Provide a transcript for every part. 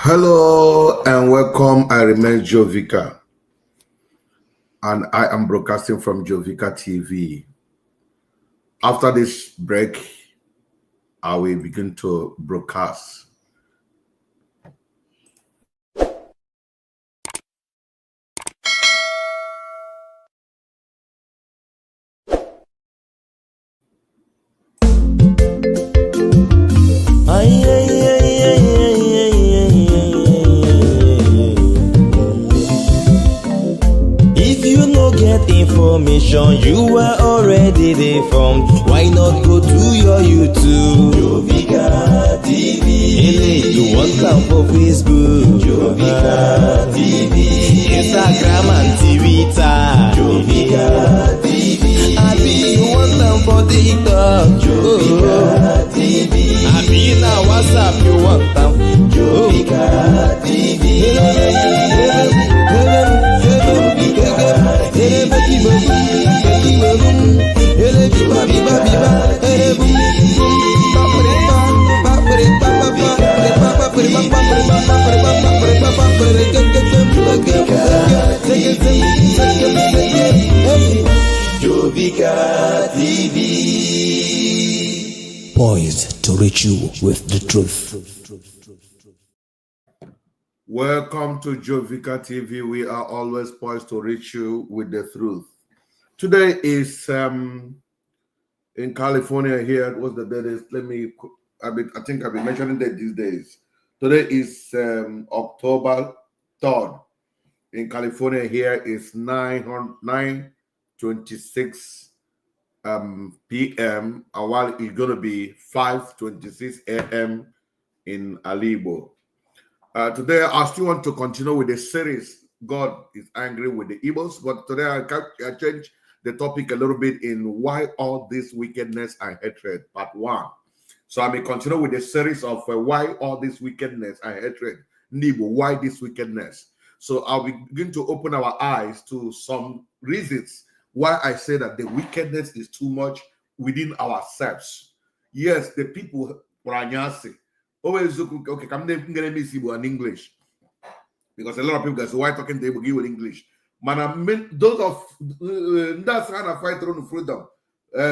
Hello and welcome. I remain Jovika and I am broadcasting from Jovika TV. After this break, I will begin to broadcast. If you no get information, you are already deformed. Why not go to your YouTube? Jovika TV. Ele, you want am for Facebook? Jovika TV. Instagram and Twitter. Jovika TV. Abi, you want am for TikTok? Jovika TV. Abi, na WhatsApp you want am? Jovika TV. Jovika TV. Poised to reach you with the truth. Welcome to Jovika TV. We are always poised to reach you with the truth. Today is in California here. What's the date? Is let me. I think I've been mentioning that these days. Today is October 3rd. In California here is 9:26 p.m. And while it's gonna be 5:26 a.m. in Alibo. Today, I still want to continue with the series, God is Angry with the Igbos, but today I change the topic a little bit in why all this wickedness and hatred, part 1. So I may continue with the series of why all this wickedness and hatred. Nibo, why this wickedness? So I'll begin to open our eyes to some reasons why I say that the wickedness is too much within ourselves. Yes, the people, always okay, I'm gonna miss Igbo and English because a lot of people say, why talking to Igbo in English? Man, I mean, those of that's kind of fight through freedom,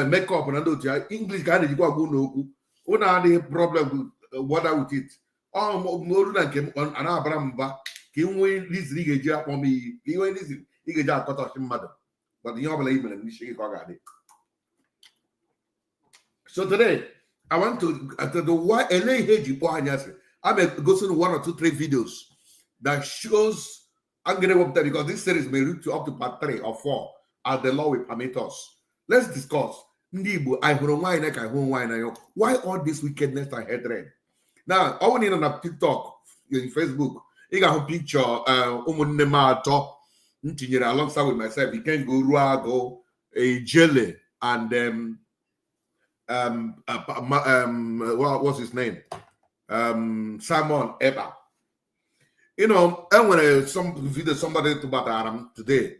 make up and do English kind of go no una problem with what with it. Oh, no, and Abramba, can we this for me? Can this mother? But you don't believe in So today, I want to the why I'm go through 1 or 2, 3 videos that shows I'm gonna up there because this series may reach to up to part 3 or 4 as the law will permit us. Let's discuss. Why all this wickedness and hatred? Now, I want in on TikTok, in Facebook, you got a picture alongside with myself. You can go Ruago, a jelly, and what was his name? Simon Eba. You know, and when some video somebody talked about Adam today,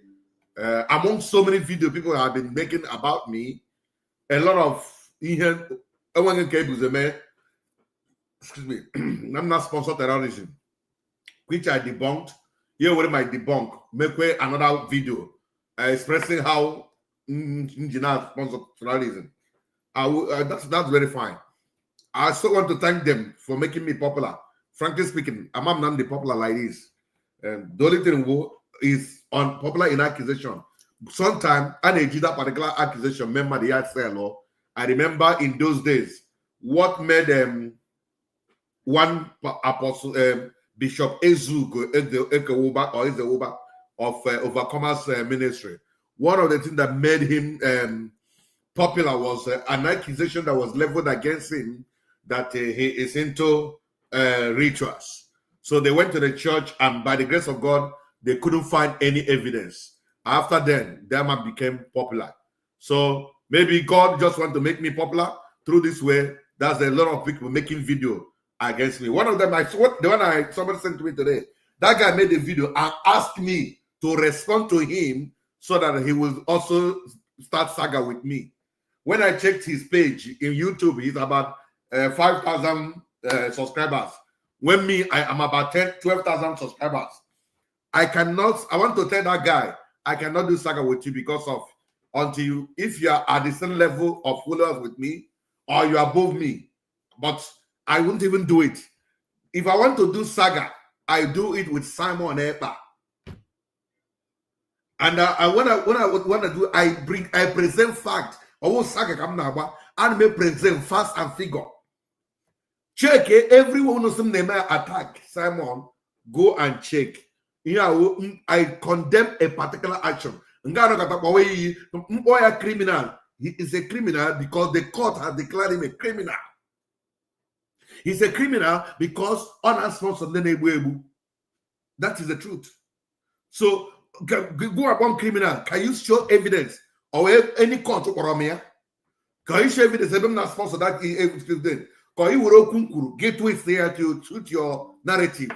among so many video people have been making about me, a lot of excuse me, I'm not sponsor terrorism, which I debunked. Here with my debunk, make another video expressing how engineer sponsor terrorism. That's very fine. I still want to thank them for making me popular. Frankly speaking, I'm not the popular like this. The only thing is unpopular in accusation. Sometimes I need that particular accusation. Remember the law. I remember in those days what made one apostle Bishop Ezugo Ekewuba or Ezewuba of Overcomers Ministry. One of the things that made him popular was an accusation that was leveled against him that he is into rituals. So they went to the church, and by the grace of God, they couldn't find any evidence. After then, that man became popular. So maybe God just want to make me popular through this way. That's a lot of people making video against me. One of them, somebody sent to me today. That guy made a video and asked me to respond to him so that he will also start saga with me. When I checked his page in YouTube, he's about 5,000 subscribers. When me, I am about 10, 12,000 subscribers. I cannot, I want to tell that guy, I cannot do saga with you because of until you, if you are at the same level of followers with me or you are above me, but I won't even do it. If I want to do saga, I do it with Simon Ekpa. And I when I do, I present fact. I won't saga come now, I may present facts and figure. Check everyone knows some name attack Simon. Go and check. I condemn a particular action. Nga criminal. He is a criminal because the court has declared him a criminal. He's a criminal because unsponsored. That is the truth. So go upon criminal. Can you show evidence or any court or me? Can you show evidence? I'm not sponsor that thing. Ka ị were okwu m kwuru get twist ya to suit your narrative.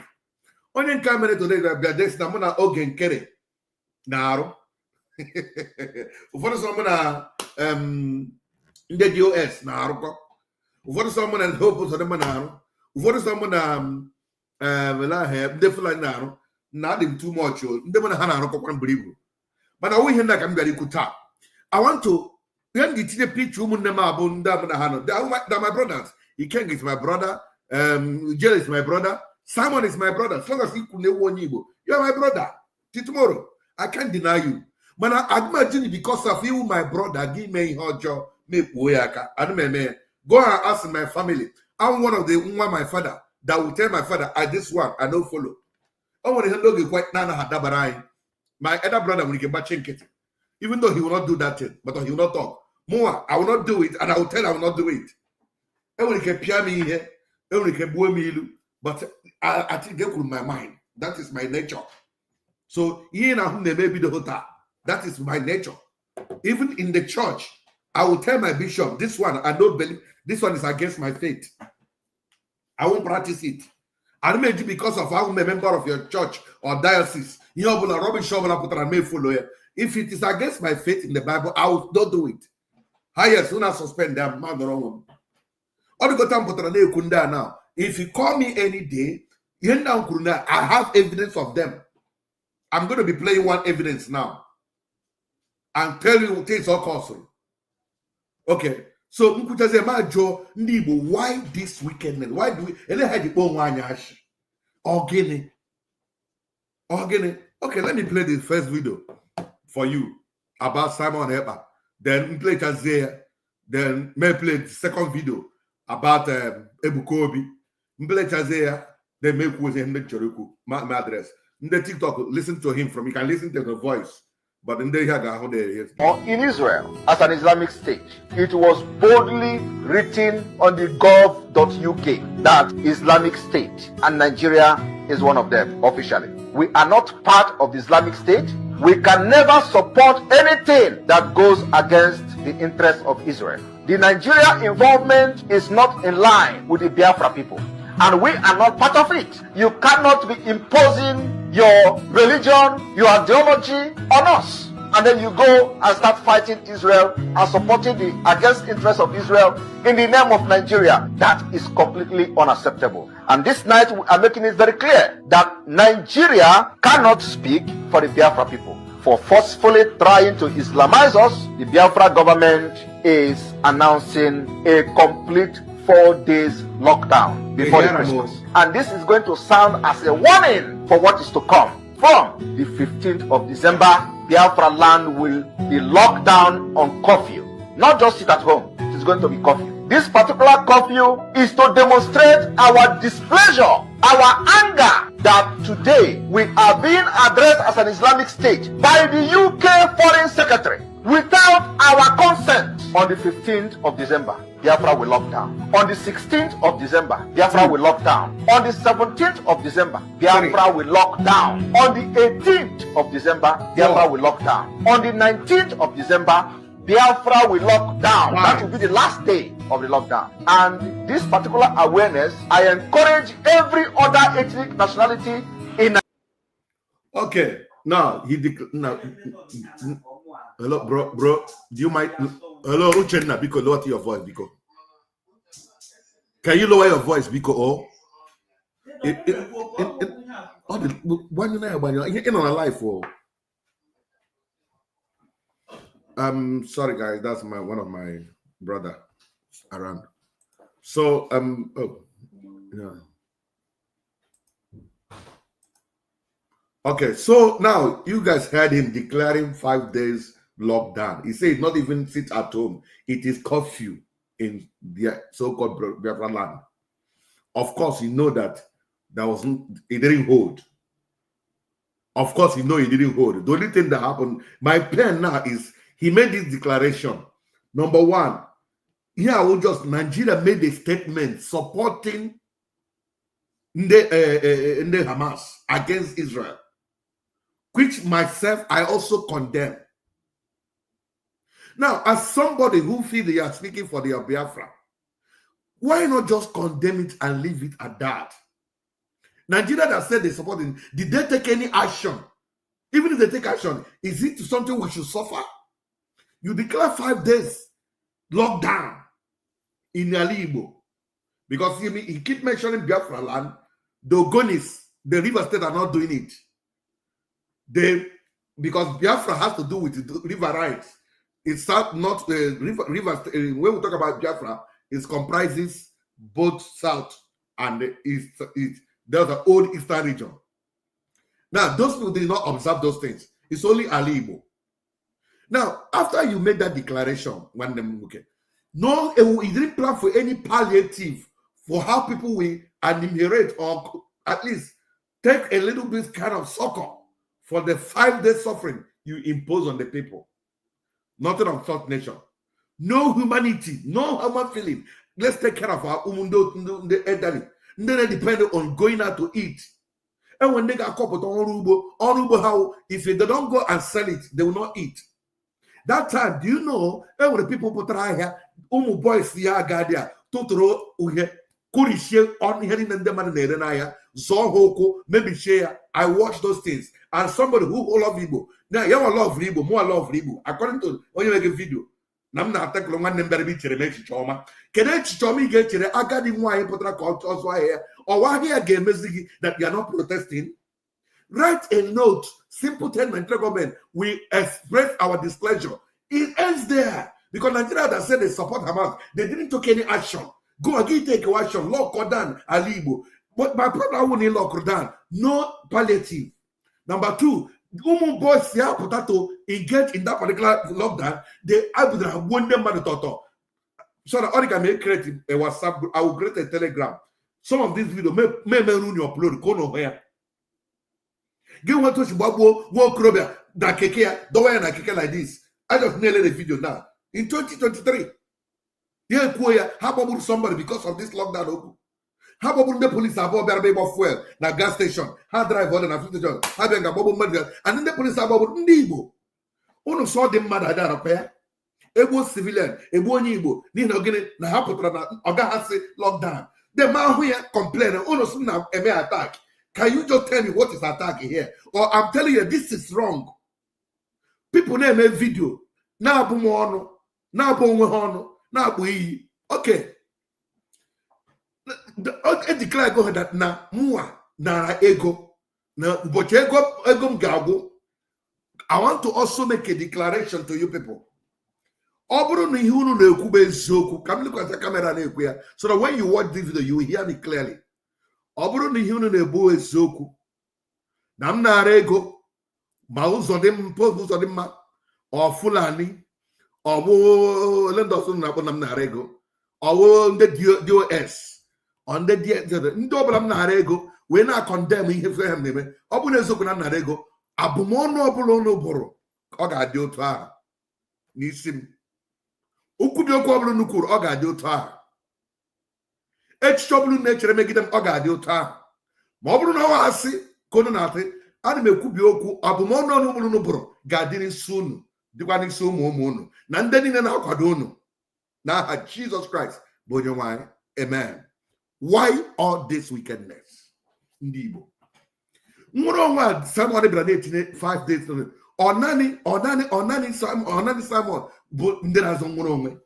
Onye nke a mere today bịa desi na mụ na Oge Nkere na-arụ. Ụfọdụ sọ mụ na ndị DOS na-arụkọ. Ụfọdụ sọ mụ na ndị Hope Uzodimma na-arụ. Ụfọdụ sọ mụ na ndị Fulani na-arụ. Na adị m too much o. Ndị mụ na ha na-arụkọkwa mburu ibu. Mana ọ ihe nna ka m bịara ikwu taa. I want to ihe m ji tinye picture ụmụnne m abụ ndị a mụ na ha nọ. They are my brothers. Ikenga is my brother. Jere is my brother. Simon is my brother. As long as ikwu na-ewu onye Igbo, you are my brother. Till tomorrow, I can't deny you. Mana agmajini because of you, my brother, gị mee ihe ọjọọ mekpuo ya aka. Ana m eme ya. Go and ask my family. I'm one of the nwa my father that will tell my father, I this one, I no follow. O nwere ihe ndị oge kwa na-anaghị adabara anyị. My elder brother nwere ike gbachi nkịtị. Even though he will not do that thing, but he will not talk. Mụnwa, I will not do it, and I will tell I will not do it. Enwere ike pịa m ihe, enwere ike gbuo m ilu, but I think ekwuru my mind. That is my nature. So ihe na ahụ na-eme ebidoghị taa. That is my nature. Even in the church, I will tell my bishop, this one, I don't believe, this one is against my faith. I won't practice it. I don't make because of I'm a member of your church or diocese. Ihe ọbụla rubbish ọbụla pụtara may follow ya. If it is against my faith in the Bible, I will not do it. Highest, una suspend them, man, wrong one. Ọ dịgota m pụtara na-ekwu ndị a now. If you call me any day, ihe ndị ahụ kwuru na I have evidence of them. I'm going to be playing one evidence now and tell you things all costly. Okay, so m kwuchazie ma jụọ ndị Igbo, why this wickedness? Why do we ele ha ji kpọọ onwe anyị ashị? Ọ gịnị? Ọ gịnị? Okay, let me play the first video for you about Simon Ekpa. Then m playchazie ya. Then may play the second video about Ebuka Obi. M playchazie ya. Then make kwuozie ndị chọrọ ikwu ma address. Ndị TikTok, listen to him from, you can listen to the voice, but ndị ihe a ga-ahụ the or in Israel as an Islamic state. It was boldly written on the gov.uk that Islamic State, and Nigeria is one of them officially. We are not part of the Islamic State. We can never support anything that goes against the interests of Israel. The Nigeria involvement is not in line with the Biafra people, and we are not part of it. You cannot be imposing your religion, your ideology on us. And then you go and start fighting Israel and supporting the against interests of Israel in the name of Nigeria. That is completely unacceptable. And this night we are making it very clear that Nigeria cannot speak for the Biafra people. For forcefully trying to Islamize us, the Biafra government is announcing a complete 4 days lockdown before the Christmas. And this is going to sound as a warning for what is to come. From the 15th of December, Biafra land will be locked down on curfew. Not just sit at home, it is going to be curfew. This particular curfew is to demonstrate our displeasure, our anger that today we are being addressed as an Islamic state by the UK Foreign Secretary without our consent. On the 15th of December, Biafra will lock down. On the 16th of December, Biafra will lock down. On the 17th of December, Biafra will lock down. On the 18th of December, Biafra will lock down. On the 19th of December, Biafra will lock down. That will be the last day of the lockdown. And this particular awareness, I encourage every other ethnic nationality in Okay, now he now. Hello, bro, bro. Do you mind? Hello, Uchenna, biko, lower your voice, biko. Can you lower your voice, biko? Oh, Ọ dị gbanyụ na ya, gbanyụ ihe ị nọ na live o. Sorry guys, that's my one of my brother around. So oh yeah. Okay, so now you guys heard him declaring 5 days lockdown. He said not even sit at home, it is curfew in the so-called Biafra land. Of course, you know that there wasn't, it didn't hold. Of course, you know it didn't hold. The only thing that happened, my pen now is he made this declaration. Number one, here I will just Nigeria made a statement supporting the Hamas against Israel, which myself I also condemn. Now, as somebody who feel they are speaking for their Biafra, why not just condemn it and leave it at that? Nigeria that said they support it, did they take any action? Even if they take action, is it something we should suffer? You declare 5 days lockdown in Ali Igbo because he keep mentioning Biafra land. The Ogonis, the River State are not doing it. They because Biafra has to do with the river rights. It's not river. When we talk about Biafra, it comprises both south and the east. There's the old eastern region. Now, those people did not observe those things. It's only Ali Igbo. Now, after you made that declaration, when them okay, no, he didn't plan for any palliative for how people will enumerate or at least take a little bit kind of succor for the 5 day suffering you impose on the people. Nothing of such nature. No humanity, no human feeling. Let's take care of our umundo, the elderly. Ndị depend on going out to eat. And when they ga-akọpụta ọrụ ugbo ha, if they don't go and sell it, they will not eat. That time, do you know, enwere people pụtara ahịa, ụmụ boys ya aga there tụtụrụ uhie, kụrichie ọnụ ihe niile ndị mmadụ na-ere n'ahịa, zọọ ha ụkwụ, mebichie ya. I watch those things. And somebody who love Igbo, now ya nwa love Igbo, mụa love Igbo, according to onye mege video na m na-atakụrụ nwanne m bịara ebe ichere m echiche ọma. Kedu echiche ọma ị ga-echere agadi nwaanyị pụtara ka ọ zụọ ahịa ya? Ọwa ahịa ya ga-emezi gị that you are not protesting? Write a note, simple. Tell Nigeria government we express our displeasure. It ends there. Because Nigeria that said they support Hamas, they didn't take any action. Go and get take action, lock down Ali Igbo. But my problem won't lock down. No palliative. Number two, ụmụ boys ya pụta to engage in that particular lockdown, they abụdara gbuo ndị mmadụ tọtọ. So that ọ dị ka ma create a WhatsApp group, I will create a Telegram. Some of these video may may unu upload ka unu hụ ya. Gị nweta ochi gbagbuo nwa okorobịa na keke ya, dọwa ya na keke like this. I just na-ele the video now. In 2023, ya ekwuo ya, ha gbagburu somebody because of this lockdown okwu. Ha gbagburu ndị polisi abụọ bịara bịa ịgba fuel na gas station. Ha drive ọdụ na fuel station. Ha bịa ga-agbagbu mmadụ ya. And ndị polisi agbagburu ndị Igbo. Unu sọ dị mmadụ ada anọkwa ya. Egbuo civilian, egbuo onye Igbo n'ihi na gịnị na ha pụtara na ọga ha si lockdown. Dem ahụ ya complain, unu sị na eme attack. Can you just tell me what is attack here? Or I'm telling you this is wrong. People na-eme video na-abụ m ọnụ, na-abụ onwe ha ọnụ, na-akpụ iyi. Okay. E declare go that na mụnwa nara ego na ụbọchị ego m ga-agwụ. I want to also make a declaration to you people. Ọ bụrụ na ihe unu na-ekwu bụ eziokwu, ka m lekwasị camera na-ekwu ya so that when you watch this video, you will hear me clearly. Ọ bụrụ na ihe unu na-ebu eziokwu na m nara ego ma ụzọ dị ụzọ dị mma, ọ Fulani, ọ bụ ole ndị ọzọ na-akpọ na m nara ego, ọ bụ ndị DOS, ọ ndị ndị ọbụla m nara ego wee na-acondemn ihe ha na-eme, ọ bụ na eziokwu na m nara ego, abụmọnụ ọbụla unu bụrụ, ọ ga-adị otu ahụ n'isi m. Okwubi okwu ọbụla unu kwuru, ọ ga-adị otu ahụ. Echiche ọbụla unu na-echere megide m, ọ ga-adị otu ahụ. Ma ọ bụrụ na ọ asị ka unu na-atị, ana m ekwubi okwu, abụmọnụ ọnụ ọbụla unu bụrụ ga-adị n'isi unu, dịkwa n'isi ụmụ ụmụ unu na ndị niile na-akwado unu, n'aha Jizọs Kraịst bụ onye nwe anyị, amen. Why all this wickedness? Ndị Igbo nwere onwe a, Simon bịara na-etinye 5 days. Ọ naanị Simon bụ ndị na-azọ nwere onwe.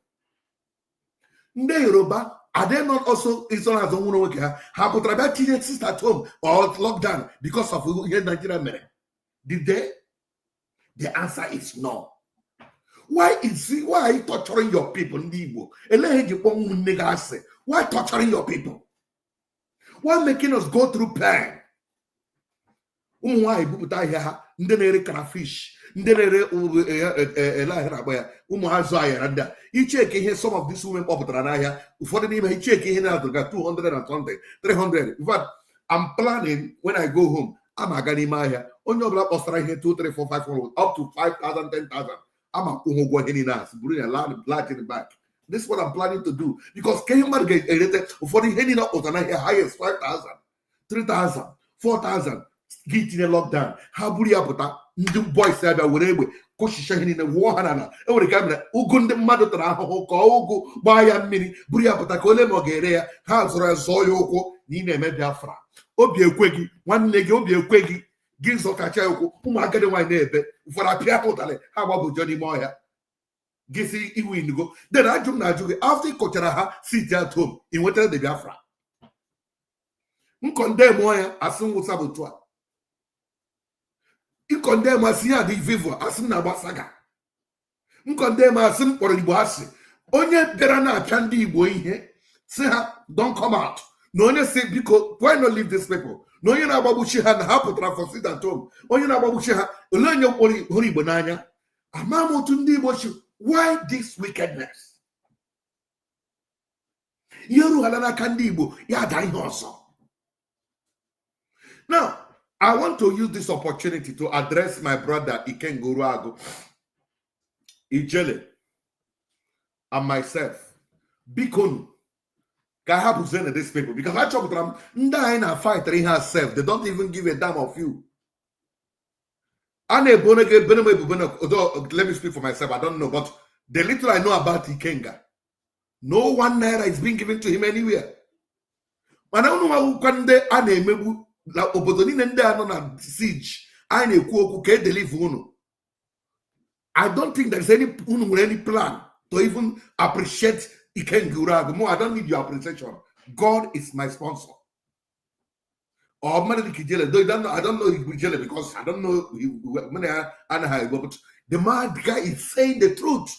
Ndị Yoruba Are they not also Israel onwe nwoke ha ha pụtara bịa tinye sit at home or lockdown because of ihe Nigeria mere? Did they? The answer is no. Why are you torturing your people, ndị Igbo? Eleghị ji kpọọ ụmụnne gị asị. Why torturing your people? Why making us go through pain? Ụmụ nwaanyị bupụta ahịa ha, ndị na-ere crayfish, ndị na-ere ele ahịa na-akpọ ya, ụmụ azụ ahịara ndị a. Icheke ihe some of these women kpọpụtara n'ahịa, ụfọdụ n'ime ha icheke ihe na-azụ 200 and something, 300. In fact, I'm planning when I go home, I'm aga n'ime ahịa. Onye ọbụla kpọsara ihe 2, 3, 4, 5, up to 5,000, 10,000. I'm akwụ ụgwọ ihe niile asị buru ya laghachi back. This is what I'm planning to do. Because ka ihe mmadụ ga-erete ụfọdụ ihe niile ọ kpọtara n'ahịa highest 5,000, 3,000, 4,000 gị tinye lockdown, ha buru ya pụta, ndị boys abịa were egbe kụchicha ihe niile wụọ ha n'ala. E nwere ka mere ụgụ ndị mmadụ tara ahụhụ ka ụgụ gbaa ya mmiri buru ya pụta ka ole ma ọ ga-ere ya, ha zụrụ ya zọọ ya ụkwụ na ị na-eme Biafra. Obi ekwe gị nwanne gị, obi ekwe gị gị zọkacha ya ụkwụ. Ụmụ agadi nwaanyị na-ebe, ụfọdụ apịa ha ụtalị, ha gbabụjọ n'ime ọhịa. Gị si iwu inugo. Then ajụ m na-ajụ gị, after ị kọchara ha sit at home, ị nwetara the Biafra? Nkọndem ya asị nwụsa bụ otu a, nkọndem asị ya dị vivo, asị m na-agba saga, nkọndem asị m kpọrọ Igbo asị. Onye bịara na-apịa ndị Igbo ihe si ha don't come out, na onye si biko why not leave these people, na onye na-agbagbuchi ha na ha pụtara for sit at home, onye na-agbagbuchi ha, olee onye hụrụ Igbo n'anya? Ama m otu ndị Igbo chi. Why this wickedness? Ihe rughala n'aka ndị Igbo ya daa ihe ọzọ. Now I want to use this opportunity to address my brother Ikenga Uruagu, Ijele, and myself. Bikonu, ka hapụzie these people, because achọpụtara m ndị anyị na-fight ihe self, they don't even give a damn of you. A na-ebo onye ga-ebene m ebubo na, although let me speak for myself, I don't know, but the little I know about Ikenga, no one naira is being given to him anywhere. Mana unu nwawụkwa ndị a na-emegbu na obodo niile, ndị a nọ na siege, anyị na-ekwu okwu ka e deliver unu. I don't think there is any unu nwere any plan to even appreciate Ikenga Uruagu. Mo, I don't need your appreciation. God is my sponsor. Or mmadụ dịka Ijele, though I don't know Ijele because I don't know many anaghị Igbo, but the mad guy is saying the truth.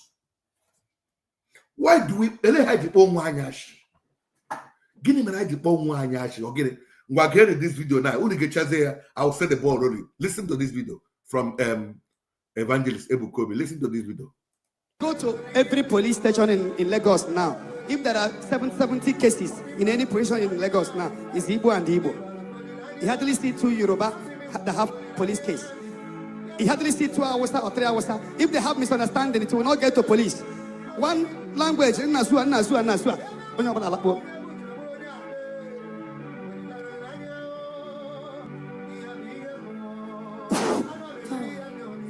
Why do we ele ha ji kpọọ onwe anyị ashị? Gịnị mere anyị ji kpọọ onwe anyị ashị? Ọ gịnị? Ngwa gee this video now. Unu gechazie ya, I will set the ball rolling. Listen to this video from Evangelist Ebuka Obi. Listen to this video. Go to every police station in Lagos now. If there are 770 cases in any police station in Lagos now, it's Igbo and Igbo. You hardly see two Yoruba that have police case. You hardly see 2 hours or 3 hours. If they have misunderstanding, it will not get to police. One language, Nasua, Nasua, Nasua. Onye ọbụla alakpuo.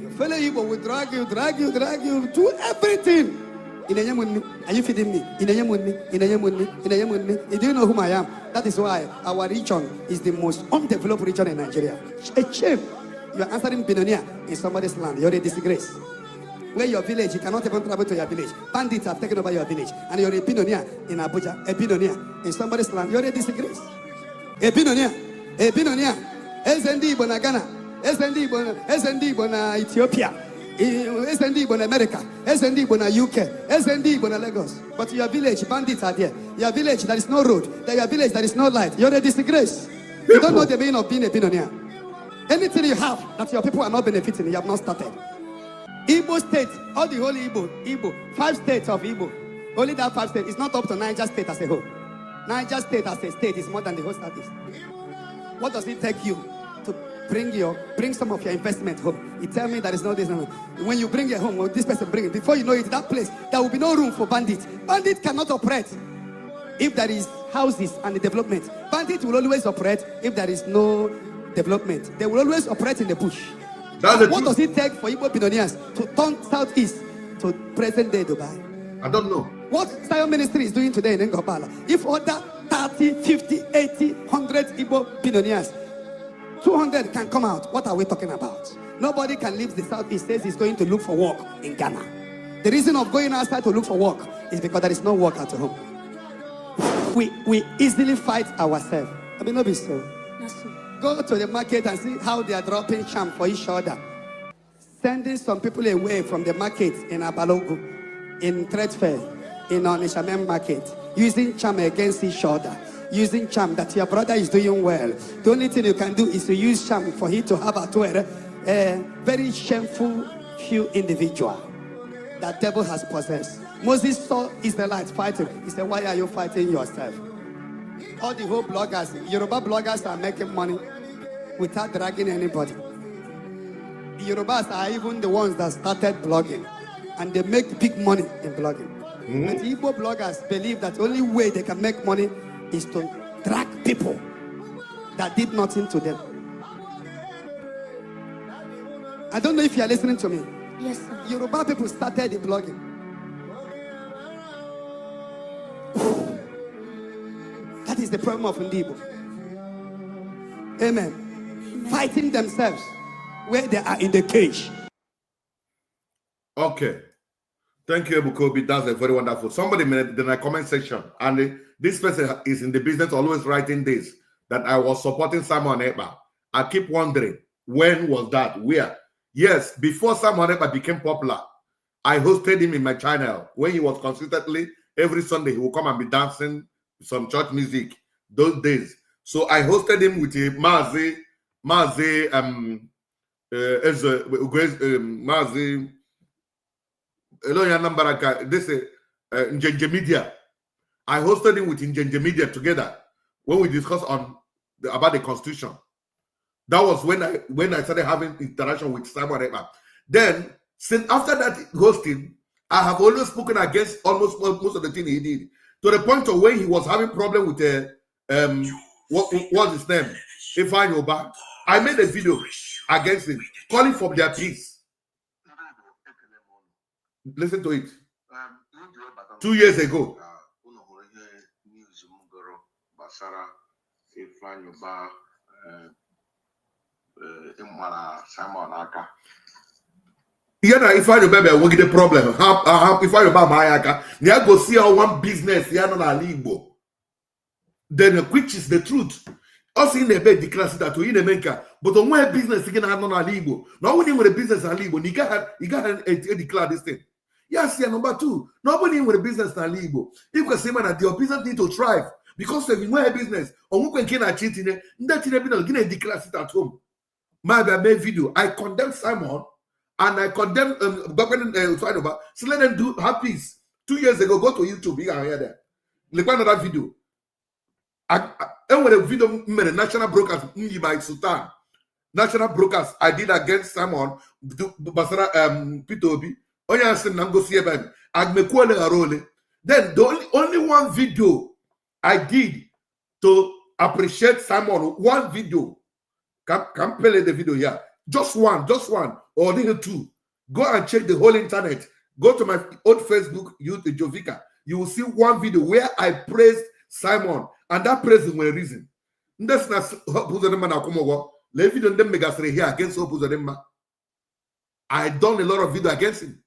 Your fellow Igbo will drag you, drag you, drag you, do everything. In a money, are you feeding me? In a money, in a money, in a money. Do you know whom I am? That is why our region is the most undeveloped region in Nigeria. A shame. You are answering billionaire in somebody's land. You're a disgrace. Where your village, you cannot even travel to your village. Bandits have taken over your village. And you're a billionaire in Abuja, a billionaire in somebody's land. You're a disgrace. A billionaire, a billionaire. Eze ndị Igbo na Ghana, eze ndị Igbo na, eze ndị Igbo na Ethiopia, eze ndị Igbo na America, eze ndị Igbo na UK, eze ndị Igbo na Lagos. But your village, bandits are there. Your village, there is no road. Your village, there is no light. You're a disgrace. You don't know the meaning of being a billionaire. Anything you have that your people are not benefiting, you have not started. Igbo state, all the whole Igbo, 5 states of Igbo. Only that 5 states. It's not up to Niger state as a whole. Niger state as a state is more than the whole southeast. What does it take you to bring some of your investment home? You tell me that is not this. No, no. When you bring it home, well, this person bring it. Before you know it, that place, there will be no room for bandits. Bandits cannot operate if there is houses and the development. Bandits will always operate if there is no development. They will always operate in the bush. That's the What truth. does it take for Igbo billionaires to turn southeast to present day Dubai? I don't know. What Zion Ministry is doing today in Ngopala, if other 30, 50, 80, 100 Igbo billionaires, 200 can come out, what are we talking about? Nobody can leave the southeast, says he's going to look for work in Ghana. The reason of going outside to look for work is because there is no work at home. We easily fight ourselves. I mean, not be so. Na so. Go to the market and see how they are dropping charm for each other. Sending some people away from the market in Abalogu, in Trade Fair, in Onitsha Main Market, using charm against each other, using charm that your brother is doing well. The only thing you can do is to use charm for him to have a to a very shameful few individual that devil has possessed. Moses saw Israelites fighting. He said, "Why are you fighting yourself?" All the whole bloggers, Yoruba bloggers are making money without dragging anybody. The Yorubas are even the ones that started blogging, and they make big money in blogging. But Igbo bloggers believe that the only way they can make money is to drag people that did nothing to them. I don't know if you are listening to me. Yes, sir. Yoruba people started the blogging. That is the problem of Ndibo. Amen. Amen. Fighting themselves where they are in the cage. Okay. Thank you, Ebuka Obi. That's a very wonderful. Somebody made in the comment section, and this person is in the business always writing this, that I was supporting Simon Ekpa. I keep wondering, when was that? Where? Yes, before Simon Ekpa became popular, I hosted him in my channel when he was consistently, every Sunday, he would come and be dancing some church music those days. So I hosted him with a Mazi, Eze, Mazi, this is Njenje Media. I hosted him with Njenje Media together when we discussed about the constitution. That was when I started having interaction with Simon Ekpa. Then, since after that hosting, I have always spoken against almost most of the thing he did, to the point of when he was having problem with what was his name, Ifeanyi Ubah. I made a video against him, calling for their peace. Listen to it. 2 years ago. Yeah, na Ifeanyi Ubah be the problem. How Ifeanyi Ubah ma aka. Na go see how one business ya no na Igbo. Then which is the truth. Also in the bed declares that we in America, but on where business again no na Igbo. Now when you with a business na Igbo, you got declare this thing. Yes, yeah, number two. Nobody with a business na Igbo. You can say man that your business need to thrive because if you want a business, or who can cheat in it, that you declare it at home. My made video. I condemn Simon and I condemn Governor. So let them do have peace. 2 years ago, go to YouTube. You can hear that. Look at another video. I when a video made national brokers by Sultan. National brokers I did against Simon Basara Peter Obi. Then the only one video I did to appreciate Simon, one video. Can play the video here. Just one, or little two. Go and check the whole internet. Go to my old Facebook, Jovika. You will see one video where I praised Simon, and that praise is one reason. That's not here against Hope. I done a lot of video against him.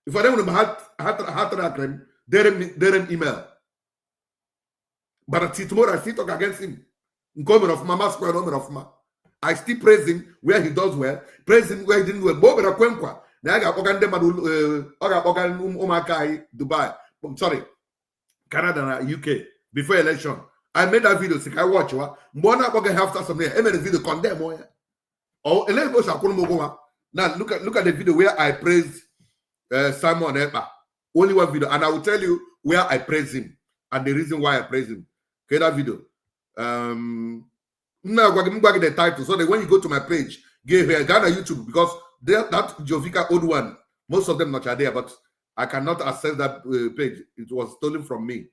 If I don't have him, they email. But until tomorrow, I still talk against him. I still praise him where he does well, praise him where he didn't well. Dubai, sorry, Canada and UK before election. I made that video. I watch. I made a video condemn. Now look at the video where I praised Simon Ekpa. Only one video, and I will tell you where I praise him and the reason why I praise him. Okay, that video. Now I'm going to the title so that when you go to my page, give here Ghana YouTube, because that Jovika old one, most of them not are there, but I cannot access that page. It was stolen from me.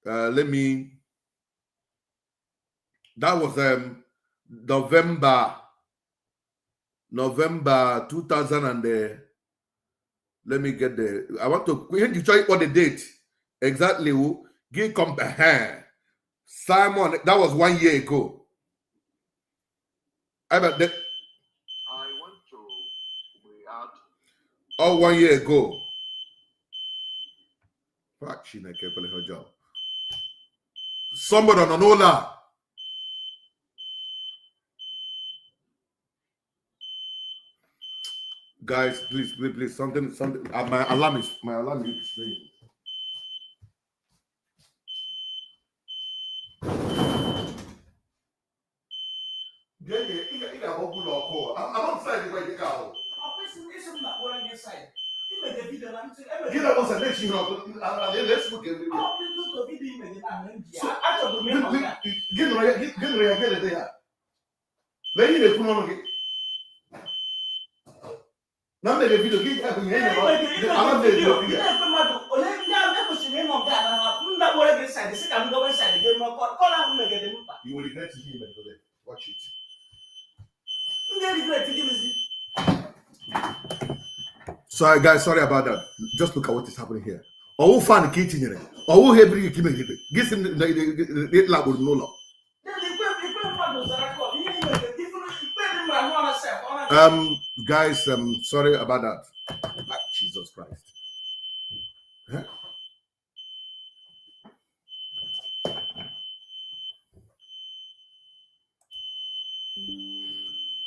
Let me. That was November 2000 and. Let me get the. I want to. You try what the date exactly. Who give compare Simon? That was 1 year ago. I want to react. Oh, 1 year ago. Ah, Chineke ekwela ihe ọjọọ. Somebody nọ n'ụlọ a. Guys, please, please, please, something, something. My alarm is ringing. Yeah, ị ga-agba ụlọ ọkụ. I'm outside the way you go. Gị na bọsa na-echi ihe ọkụ. Let's look everywhere. Gị nụrụ ya, gị nụrụ ya, gị leta ya. Lee ihe na-ekwu n'ọnụ gị. Na m mere video gị ga-abụ ihe nyere alarm na-eji okwu ya. You will regret ihe i mere today. Watch it. Sorry, guys, sorry about that. Just look at what is happening here. Ọwụ fan ka i tinyere. Ọwụ ha ebiri gị ka i megide. Gị sị m na ị lakpuru n'ụlọ. Guys, sorry about that. Ah, Jesus Christ. Huh?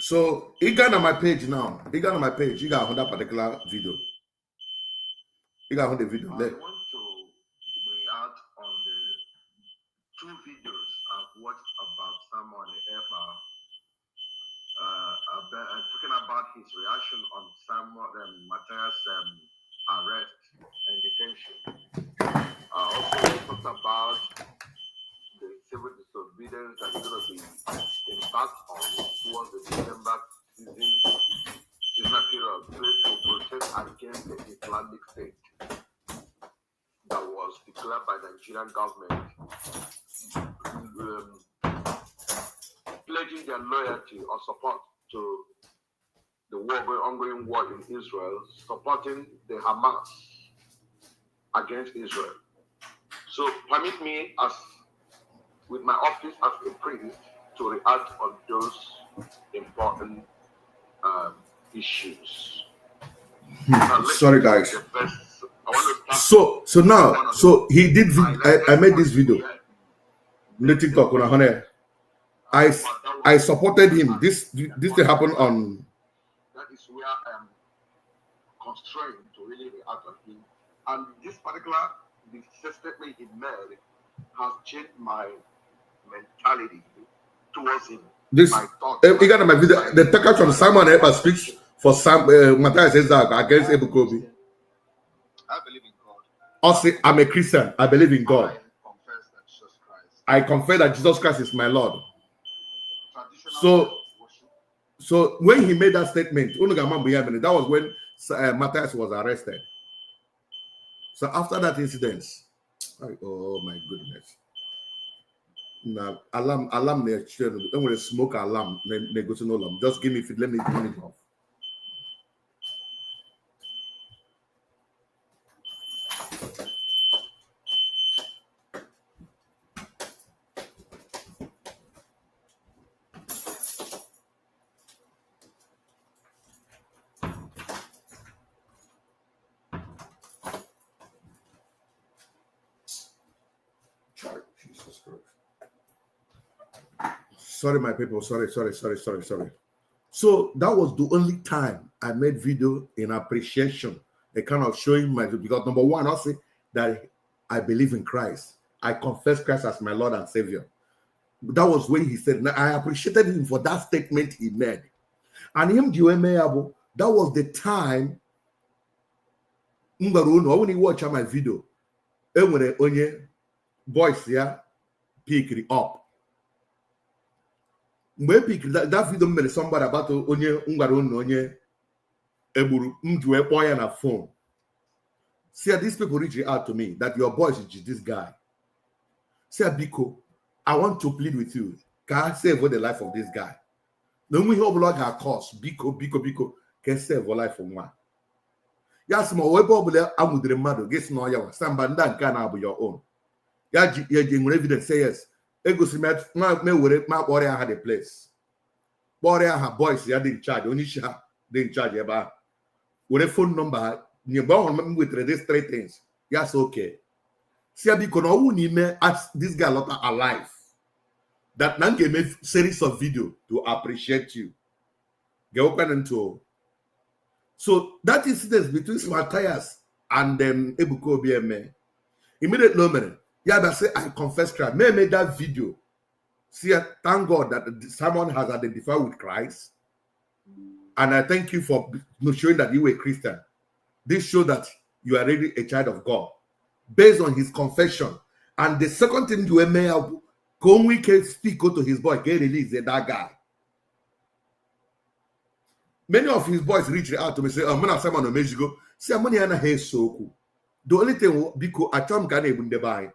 So, you got on my page now. You got on my page. You got on that particular video. You got on the video I there. want to react on the two videos I've watched about Simon Ekpa, talking about his reaction on Samuel Matthias arrest and detention. Also, he talked about the civil disobedience that is going to be embarked on towards the December seasonal period to protest against the Islamic State that was declared by the Nigerian government, pledging their loyalty or support to the ongoing war in Israel, supporting the Hamas against Israel. So permit me, as with my office as a priest, to react on those important issues. Now, let's Sorry, take guys. the first- I want to start So now, so he did. I made this video. Yeah. No TikTok on here. I supported him. This thing happened on. That is where I am constrained to really react on him. And this particular the statement he made has changed my mentality towards him. This my thoughts. you got my video. The talker from Simon Ekpa speaks for Sam Matthias Ezeaku against Ebuka Obi. I believe in God. Also, I'm a Christian. I believe in God. I confess that Jesus Christ. I confess that Jesus Christ is my Lord. Traditional worship. So when he made that statement, unu ga-ama mgbe ya mere, that was when Matthias was arrested. So after that incident, oh my goodness. Now alarm na-eche, enwere smoke alarm na-egosi n'ụlọ m. Just give me, let me turn it off. Jesus Christ. Sorry, my people. Sorry, sorry, sorry, sorry, sorry. So that was the only time I made video in appreciation, a kind of showing my, because number one, I say that I believe in Christ. I confess Christ as my Lord and Savior. That was when he said, now I appreciated him for that statement he made. And him, that was the time. M gwara unu, ọ bụrụ na ị watch my video, enwere onye voice ya picked up. Mgbe e picked that video m mere somebody about onye m gwara unu onye egburu, m ji wee kpọọ ya na phone. See, these people reach out to me that your boys is this guy. Say, biko, I want to plead with you. Ka save the life of this guy. Na onwe ihe ọbụla ọ ga-akọs, biko, biko, biko, ka save life nwa. Ya sị ma ọ ebe ọbụla a nwudere mmadụ, gị sị na ọ ya nwa, sị mba, ndị a nke a na-abụ your own. Ya ji ya ji nwere evidence, say yes. Egosi m ya, ma ma were ma kpọrọ ya aha the place. Kpọrọ ya aha boys ya dị in charge, onye isi ha dị in charge ebe ahụ. Were phone number ha, nye mgbe ọ hụrụ m wetara these three things. Ya sị okay. Si ya biko na ọnwụ n'ime as this guy lọta alive, that na m ga-eme series of video to appreciate you. Gewekwana ntị o. So that incident between Matthias and Ebuka Obi eme. Immediately o mere, ya bịa sị, "I confess Christ." May made that video. See, thank God that Simon has identified with Christ. And I thank you for showing that you were a Christian. This shows that you are really a child of God based on his confession. And the second thing you may have, go we can speak go to his boy, get release that guy. Many of his boys reached out to me, say, "Oh, man, Simon Omejigo." See, I'm money so cool. The only thing, because I m ka na-egbu ndị be anyị.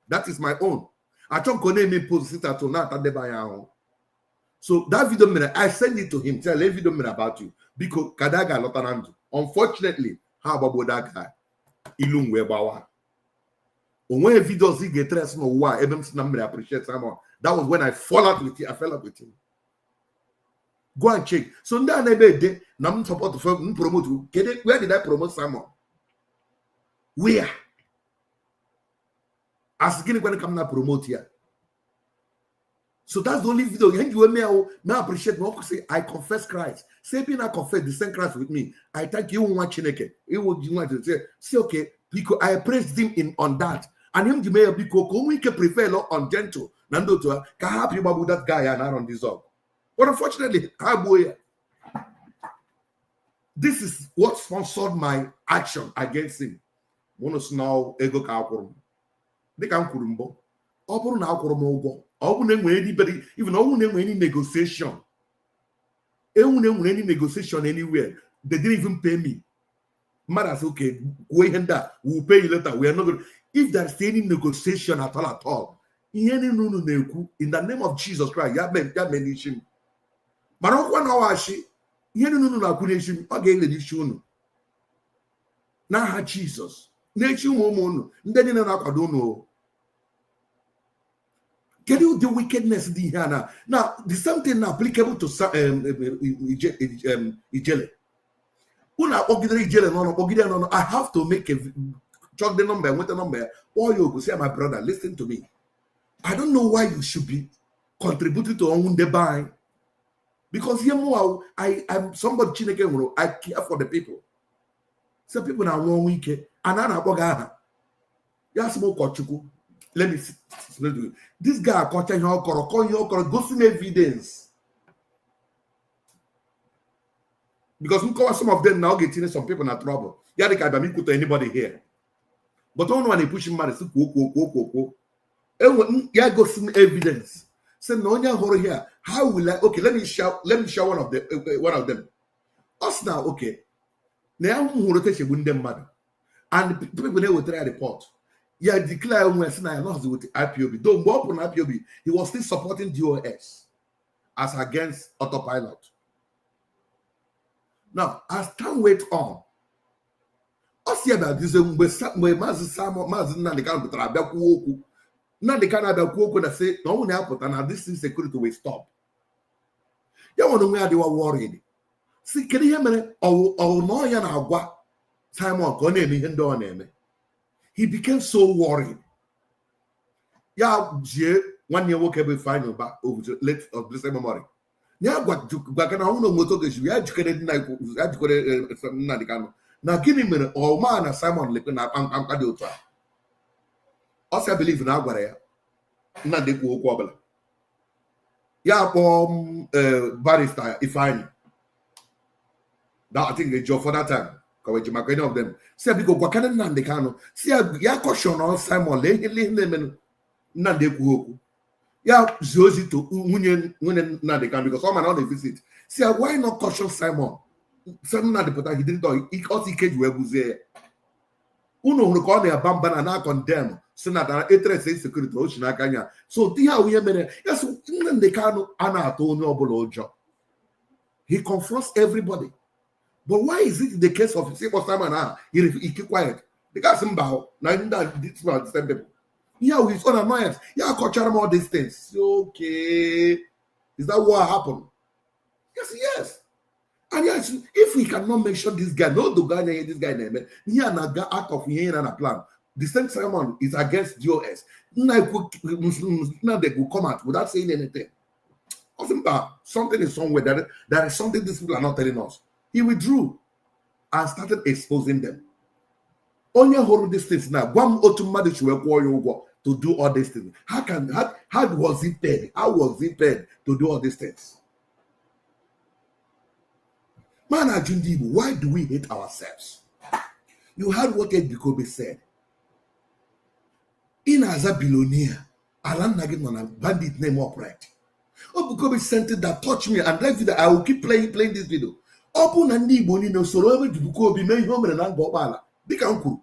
That is my own. Achọ m ka ọ na-eme post sit at home na-ata ndị be anyị ahụ. So that video mere, I send it to him. Tell a video mere about you. Biko, ka that guy lọta na ndụ. Unfortunately, ha agbagbo that guy. Ilu m wee gbawa. O nweghị videos ị ga-etres n'ụwa a ebe m si na m mere appreciate Simon. That was when I fall out with him. I fell out with him. Go and check. So ndị a na-ebe ede na m support m promote. Kedu where did I promote Simon? Where? As gịnị kwanụ ka m na promote ya? So that's the only video. Ihe nji wee mee ahụ, mee appreciate na ọ sị, "I confess Christ." Say ebe na confess the same Christ with me. I thank you, nwa Chineke. Iwu ji nwa Chineke. Say okay, biko I praised him in on that. And him ji mee ya biko ka o nwee ike prevail on gentle na ndị otu ha ka ha hapụ ịgbagbu that guy ya na arọ ndị zọg. But unfortunately, ha gbuo ya. This is what sponsored my action against him. Mụnụ si na ego ka akwụrụ m. Dịka m kwuru mbụ, ọ bụrụ na akwụrụ m ụgwọ, ọ bụrụ na enwere anybody, even ọ bụrụ na enwere any negotiation, enwu na enwere any negotiation anywhere, they didn't even pay me. Mmadụ asị, "Okay, kwuo ihe ndị a, we will pay you later." We are not going. If there's any negotiation at all at all, ihe niile unu na-ekwu, in the name of Jesus Christ, ya mee n'isi m. Mana ọkwa na ọwachi, ihe niile unu na-akwụ n'isi m, ọ ga-ele n'isi unu. N'aha Jizọs, n'echi ụmụ ụmụ unu, ndị niile na-akwado unu o. Kedu ụdị wickedness dị ihe a na? Now, the same thing na applicable to Ijele. Unu akpọgidere Ijele n'ọnụ, kpọgide ya n'ọnụ. I have to make a check the number, nweta number ya, kpọọ ya oku, say, "My brother, listen to me. I don't know why you should be contributing to ọnwụ ndị be anyị." Because ihe mụnwa, I am somebody Chineke nwụrụ, I care for the people. Some people na-anwụ ọnwụ ike, and a na-akpọ gị aha. Ya sị m, "Ụkọchukwu, let me see this guy akọcha ihe ọ kọrọ, kọọ ihe ọ kọrọ, gosi m evidence." Because nkọwa some of them na ọ ga-etinye some people na trouble. Ya dị ka abịa m ikwutọ anybody here. But ọnụ a na-epushi mmadụ si kwuo kwuo kwuo kwuo kwuo. Enwe ya gosi m evidence. Sị na onye hụrụ here, how will I, okay, let me share one of them. Ọ sị na okay, na ya hụrụ otu esi egbu ndị mmadụ. And people na-ewetara ya report. Ya declare onwe sị na ya nọzi with IPOB. Though mgbe ọ pụrụ na IPOB, he was still supporting DOS as against autopilot. Now, as time went on, ọ si ebe adịzie mgbe Maazị Simon, Maazị Nnamdi Kanu pụtara abịa kwuo okwu. Nnamdi Kanu abịa kwuo okwu na sị na ọ bụrụ na ya pụta na this insecurity will stop. Ya nwere onwe ya adịwa worried. Si kedu ihe mere ọwụ ọwụ na ọ ya na-agwa Simon ka ọ na-eme ihe ndị ọ na-eme. He became so worried. Ya jie nwanne ya nwoke bụ Ifeanyi Uba of late of blessed memory. Ya gwa na ọnwụ na onwe oge ya jikere nna ya jikere Nnamdi Kanu na gịnị mere ọma na Simon lekwe na akpa mkpamkpa dị otu a. Ọ sị believe na a gwara ya Nnamdi kwuo okwu ọbụla. Ya kpọọ m barrister Ifeanyi. That I think Ejiofor for that time. Ka wee ji maka any of them. Si ya biko gwakere Nnamdi Kanu. Si ya ya caution on Simon lee ihe na-emenụ. Nnamdi ekwughị okwu. Ya zie ozi to nwunye Nnamdi Kanu because ọ ma na ọ na-evisit. Si ya why not caution Simon? Sị Nnamdi pụta, he didn't talk. Ọsọ ike ji wee gbuzie ya. Unu hụrụ ka ọ na-aba mba na na-condemn si na etres insecurity o si n'aka ya. So ihe ahụ ihe mere ya sị Nnamdi Kanu a na-atụ onye ọbụla ụjọ. He confronts everybody. But why is it in the case of Sikpo Simon ah, he keep quiet? Because mba na ndị a this one the same people. Yeah, his own annoyance. Yeah, akọchara m all these things. Okay. Is that what happened? Yes. And yes, if we cannot mention this guy, no dogo anya ihe this guy na-eme, ihe a na-aga out of ihe na plan. The same Simon is against DOS. Nnamdi will come out without saying anything. Mba, something is somewhere. There is something these people are not telling us. He withdrew and started exposing them. Onye hụrụ these things now, gwa m otu mmadụ si wee kwụọ ya ụgwọ to do all these things. How was he paid? How was he paid to do all these things? Man, ajụ ndị Igbo, why do we hate ourselves? You heard what Ebuka Obi said. Ị na-aza billionaire, ala nna gị nọ na bandit name upright. Ebuka Obi sent it that touch me, and that video, I will keep playing this video. Ọ bụ na ndị Igbo niile soro ebe Ebuka Obi mee ihe o mere na Ngor Okpala, dịka m kwuru,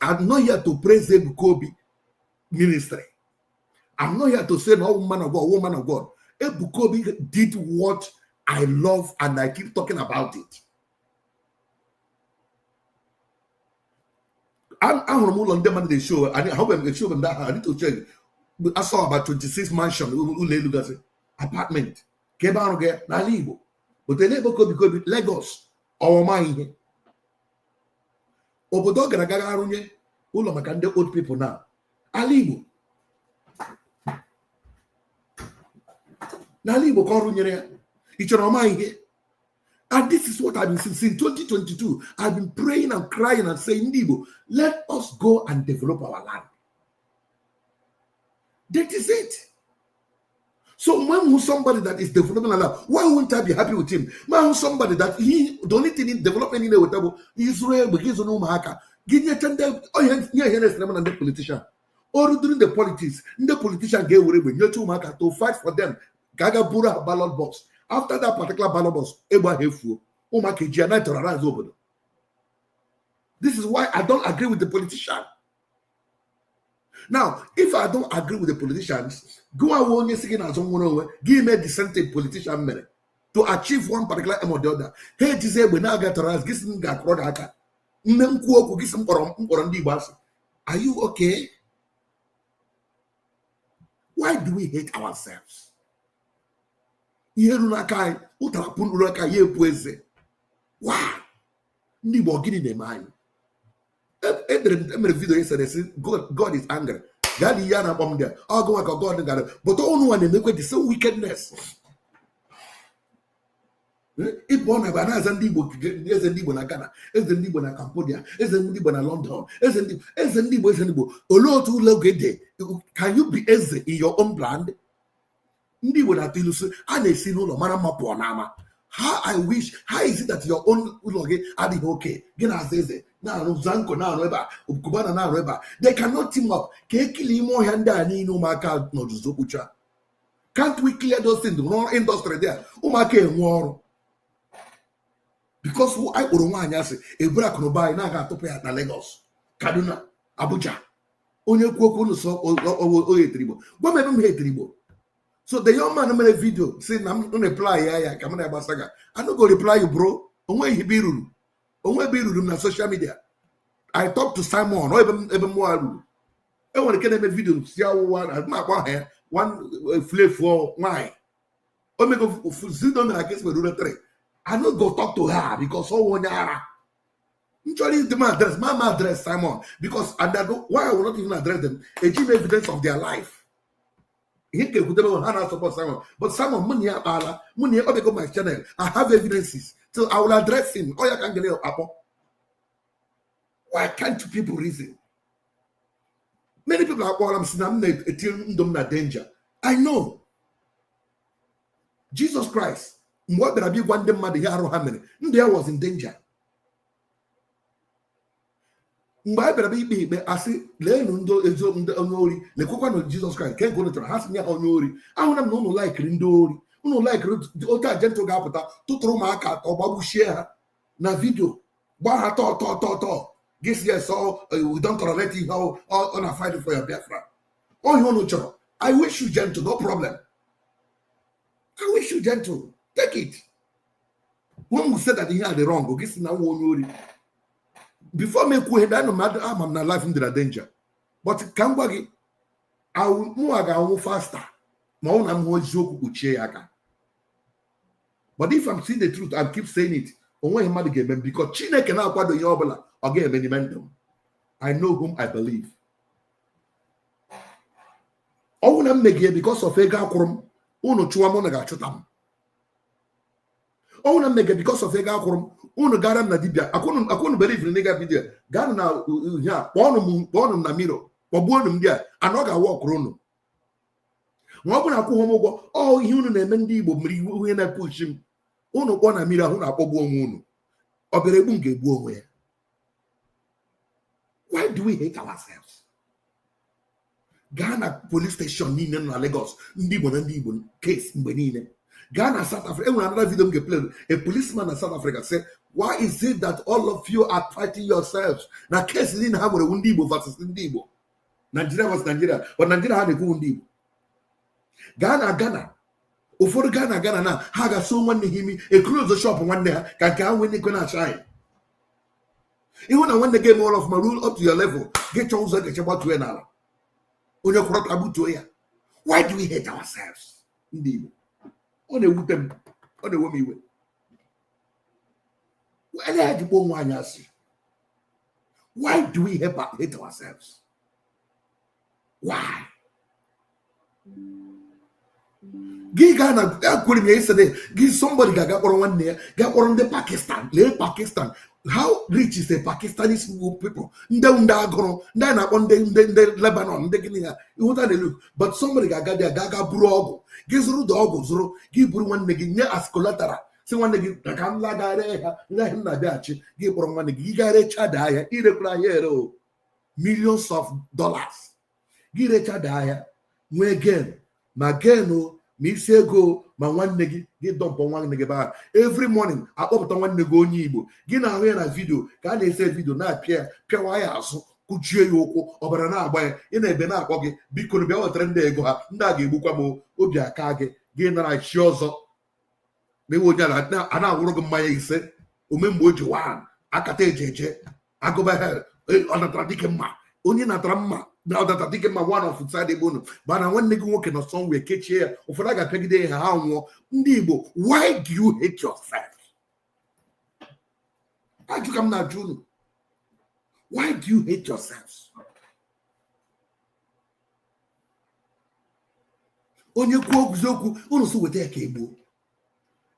I'm not here to praise Ebuka Obi ministry. I'm not here to say no man of God, woman of God. Ebuka Obi did what I love and I keep talking about it. Ahụrụ m ụlọ ndị mmadụ na-eshow, ahụbeghị m eshow m that, I need to check. I saw about 26 mansion, ụlọ elu gasị, apartment, ka ebe arụ gị n'ala Igbo. But ele ebe Kobi Kobi, Lagos, ọwụma ihe. Obodo ọ gara aga arụnye ụlọ maka ndị old people now. Ala Igbo. N'ala Igbo ka ọ rụnyere ya. Ị chọrọ ọma ihe. And this is what I've been saying since 2022. I've been praying and crying and saying, Ndị Igbo, let us go and develop our land. That is it. So when somebody that is developing a land, why won't I be happy with him? Man, somebody that he the only thing in development in the Israel because no ụmụaka gị nyecha ndị onye ihe na-esere m na ndị politician ọrụ during the politics, ndị politician ga-ewere egbe nyecha ụmụaka to fight for them ka a ga buru ha ballot box. After that particular ballot box, egbe ahụ efuo, ụmụaka eji ya na-terrorize obodo. This is why I don't agree with the politician. Now, if I don't agree with the politicians, go away onye si gị n'azụ nwere onwe gị mee the same thing politician mere to achieve one particular aim or the other. Ha ejizi egbe na-aga terrorize gị, si m ga-akụrọ gị aka mme nkwu okwu gị si mkpọrọ ndị Igbo asị. Are you okay? Why do we hate ourselves? Ihe ruru n'aka anyị, ụtara pụrụ aka ya epu eze. Why? Ndị Igbo, gịnị na-eme anyị? Edere m emere video esere esi God is angry. Gaa na ihe a na-akpọ m ndị a ọgụ maka God gara, but ụnụ nwa na-emekwe the same wickedness. Ịpụ ọ na-ebe a na-aza ndị Igbo eze ndị Igbo na Ghana, eze ndị Igbo na Cambodia, eze ndị Igbo na London, eze ndị eze ndị Igbo, eze ndị Igbo. Olee otu ụlọ oge dị? Can you be eze in your own brand? Ndị Igbo na-atụ ilu sị a na-esi n'ụlọ mara mma pụọ n'ama. How I wish, how is it that your own ụlọ gị adịghị oke gị na-aza eze na-arụ zanko na-arụ ebe a, Cubana na-arụ ebe a? They cannot team up ka ekili ime ọhịa ndị a niile ụmụaka n'ozuzu kpucha. Can't we clear those things, rụọ industry there, ụmụaka enwe ọrụ? Because anyị kpọrọ nwaanyị asị, eburu akụnụba anyị na-aga atụpụ ya na Lagos, Kaduna, Abuja. Onye kwuo okwu unu sọ oye etiri Igbo. Gwa m ebe m ha etiri Igbo. So the young man mere video si na m reply ya ya ka m na-agbasa ga. I no go reply you, bro. Onweghị ebe iruru, onwe ebe iruru m na social media. I talk to Simon ọ ebe mmụọ ruru. Enwere nke na-eme video si awụwa na m akpọ aha ya, one flefuo nwaanyị omego zido mere aka esi were 3. I no go talk to her because ọ onye ara. M chọrọ ịdị m address ma ma address Simon because and I go, why I will not even address them, eji m evidence of their life. Ihe nke ekwutebe ha na support Simon, but Simon mụ na ya akpaala, mụ na ya ọ bịago my channel. I have evidences so I will address him. Ọ ya ka m gere akpọ. Why can't people reason? Many people akpọọla m si na m na-etinye ndụ m na danger. I know Jesus Christ, mgbe ọ bịara bịa ịgwa ndị mmadụ ihe arụ ha mere, ndụ ya was in danger. Mgbe a bịara bịa ikpe ikpe, asị leenụ ndị ezi ndị onye ori, lekwekwanụ Jizọs Kraịst ke nke unu chọrọ. Ha sị nye ha onye ori. Ahụna m na unu laikiri ndị ori, unu laikiri otu ajentụ ga-apụta tụtụrụ ụmụaka atọ gbagbuchie ha na video, gbaa ha tọọ tọọ tọọ tọọ. Gị si yes, we don't tolerate ihe ọ na fight for your Biafra. Onye unu chọrọ, I wish you gentle, no problem. I wish you gentle, take it. When we say that ihe a dị wrong, gị si na nwa onye ori. Before m ekwu ihe anọ m ama m na life m dị na danger, but ka m gwa gị, mụnwa ga-anwụ faster ma ọ na m hụ eziokwu kpuchie ya aka. But if I'm seeing the truth, I keep saying it. Onweghị mmadụ ga-eme m because Chineke na-akwado ihe ọbụla ọ ga-eme n'ime ndụ m. I know whom I believe. Ọnwụ na m megie because of ego akwụrụ m, unu chụwa m, unu ga-achụta m. Ọnwụ na m megie because of ego akwụrụ m, unu gara m na dibịa akwụnụ akwụnụ believe na ịga dibịa gaanụ na ihe a, kpọọnụ m, kpọọnụ m na miro, kpọgbuonụ m ndị a anọ ga-awa ọkụrụ unu. Ma ọ bụ na akwụghị m ụgwọ ọ ihe unu na-eme ndị Igbo mere iwu ihe na-epuchi m. Unu kpọọ na mmiri ahụ na-akpọgbu onwe unu. Ọ bịara egbu m ga-egbu onwe ya. Why do we hate ourselves? Gaa na police station niile nọ na Lagos, ndị Igbo na ndị Igbo case mgbe niile. Gaa na South Africa, enwere another video m ga-play. A policeman na South Africa say, "Why is it that all of you are fighting yourselves?" Na case niile ha nwere ndị Igbo versus ndị Igbo, Nigeria versus Nigeria, but Nigeria ha na-ekwu ndị Igbo. Gaa na Ghana, ụfọdụ gaa na Ghana na ha ga-so nwanne ha imi, eclose shop nwanne ha ka nke ha nwee n'ikwe na-acha anyị. Ịhụ na nwanne gị emewala ọfụma, rule up to your level, gị chọọ ụzọ ga-eche gbatuo ya n'ala, onye kwụrọta gbutuo ya. Why do we hate ourselves, ndị Igbo? Ọ na-ewute m, ọ na-ewe m iwe. Ele ya jikwa onwe anyị asị. Why do we hate ourselves? Why? Gị gaa na ekwere m ya yesterday, gị somebody ga-aga kpọrọ nwanne ya, gaa kpọrọ ndị Pakistan. Lee Pakistan, how rich is the Pakistani people? Ndị agụrụ, ndị a na-akpọ ndị Lebanon, ndị gịnị ha ịhụta na elu. But somebody ga-aga dị ga ga buru ọgwụ gị, zụrụ dị ọgwụ, zụrụ gị, buru nwanne gị nye as collateral, si nwanne gị na ka m lagara ha ndị ahịa m na-abịaghachi. Gị kpọrọ nwanne gị, gị gaa recha ahịa, irekwara ahịa ere o millions of dollars. Gị recha ahịa, nwee gain, ma gain o, ma isi ego, ma nwanne gị, gị dumpọ nwanne gị ebe ahụ. Every morning akpọpụta nwanne gị onye Igbo, gị na-ahụ ya na video ka a na-ese video, na-apịa ya, pịawa ya azụ, kụchie ya ụkwụ, ọbara na-agba ya. Ị na-ebe na-akpọ gị, biko bịa wetara ndị ego ha, ndị a ga-egbukwa m. Obi aka gị, gị nara chi ọzọ na-ewe onye a na-awụrụ gị mmanya ise ome mgbe o ji wan akata eje eje agụba ha. Ọ natara dike mma, onye natara mma na ọ natara dike mma one of side ebe unu mana nwanne gị nwoke nọ somewhere, kechie ya. Ụfọdụ a ga-apịagide ha, ha nwụọ. Ndị Igbo, why do you hate yourself? Ajụ ka m na-ajụ unu. Why do you hate yourselves? Onye kwuo okwu unu si weta ya ka egbuo.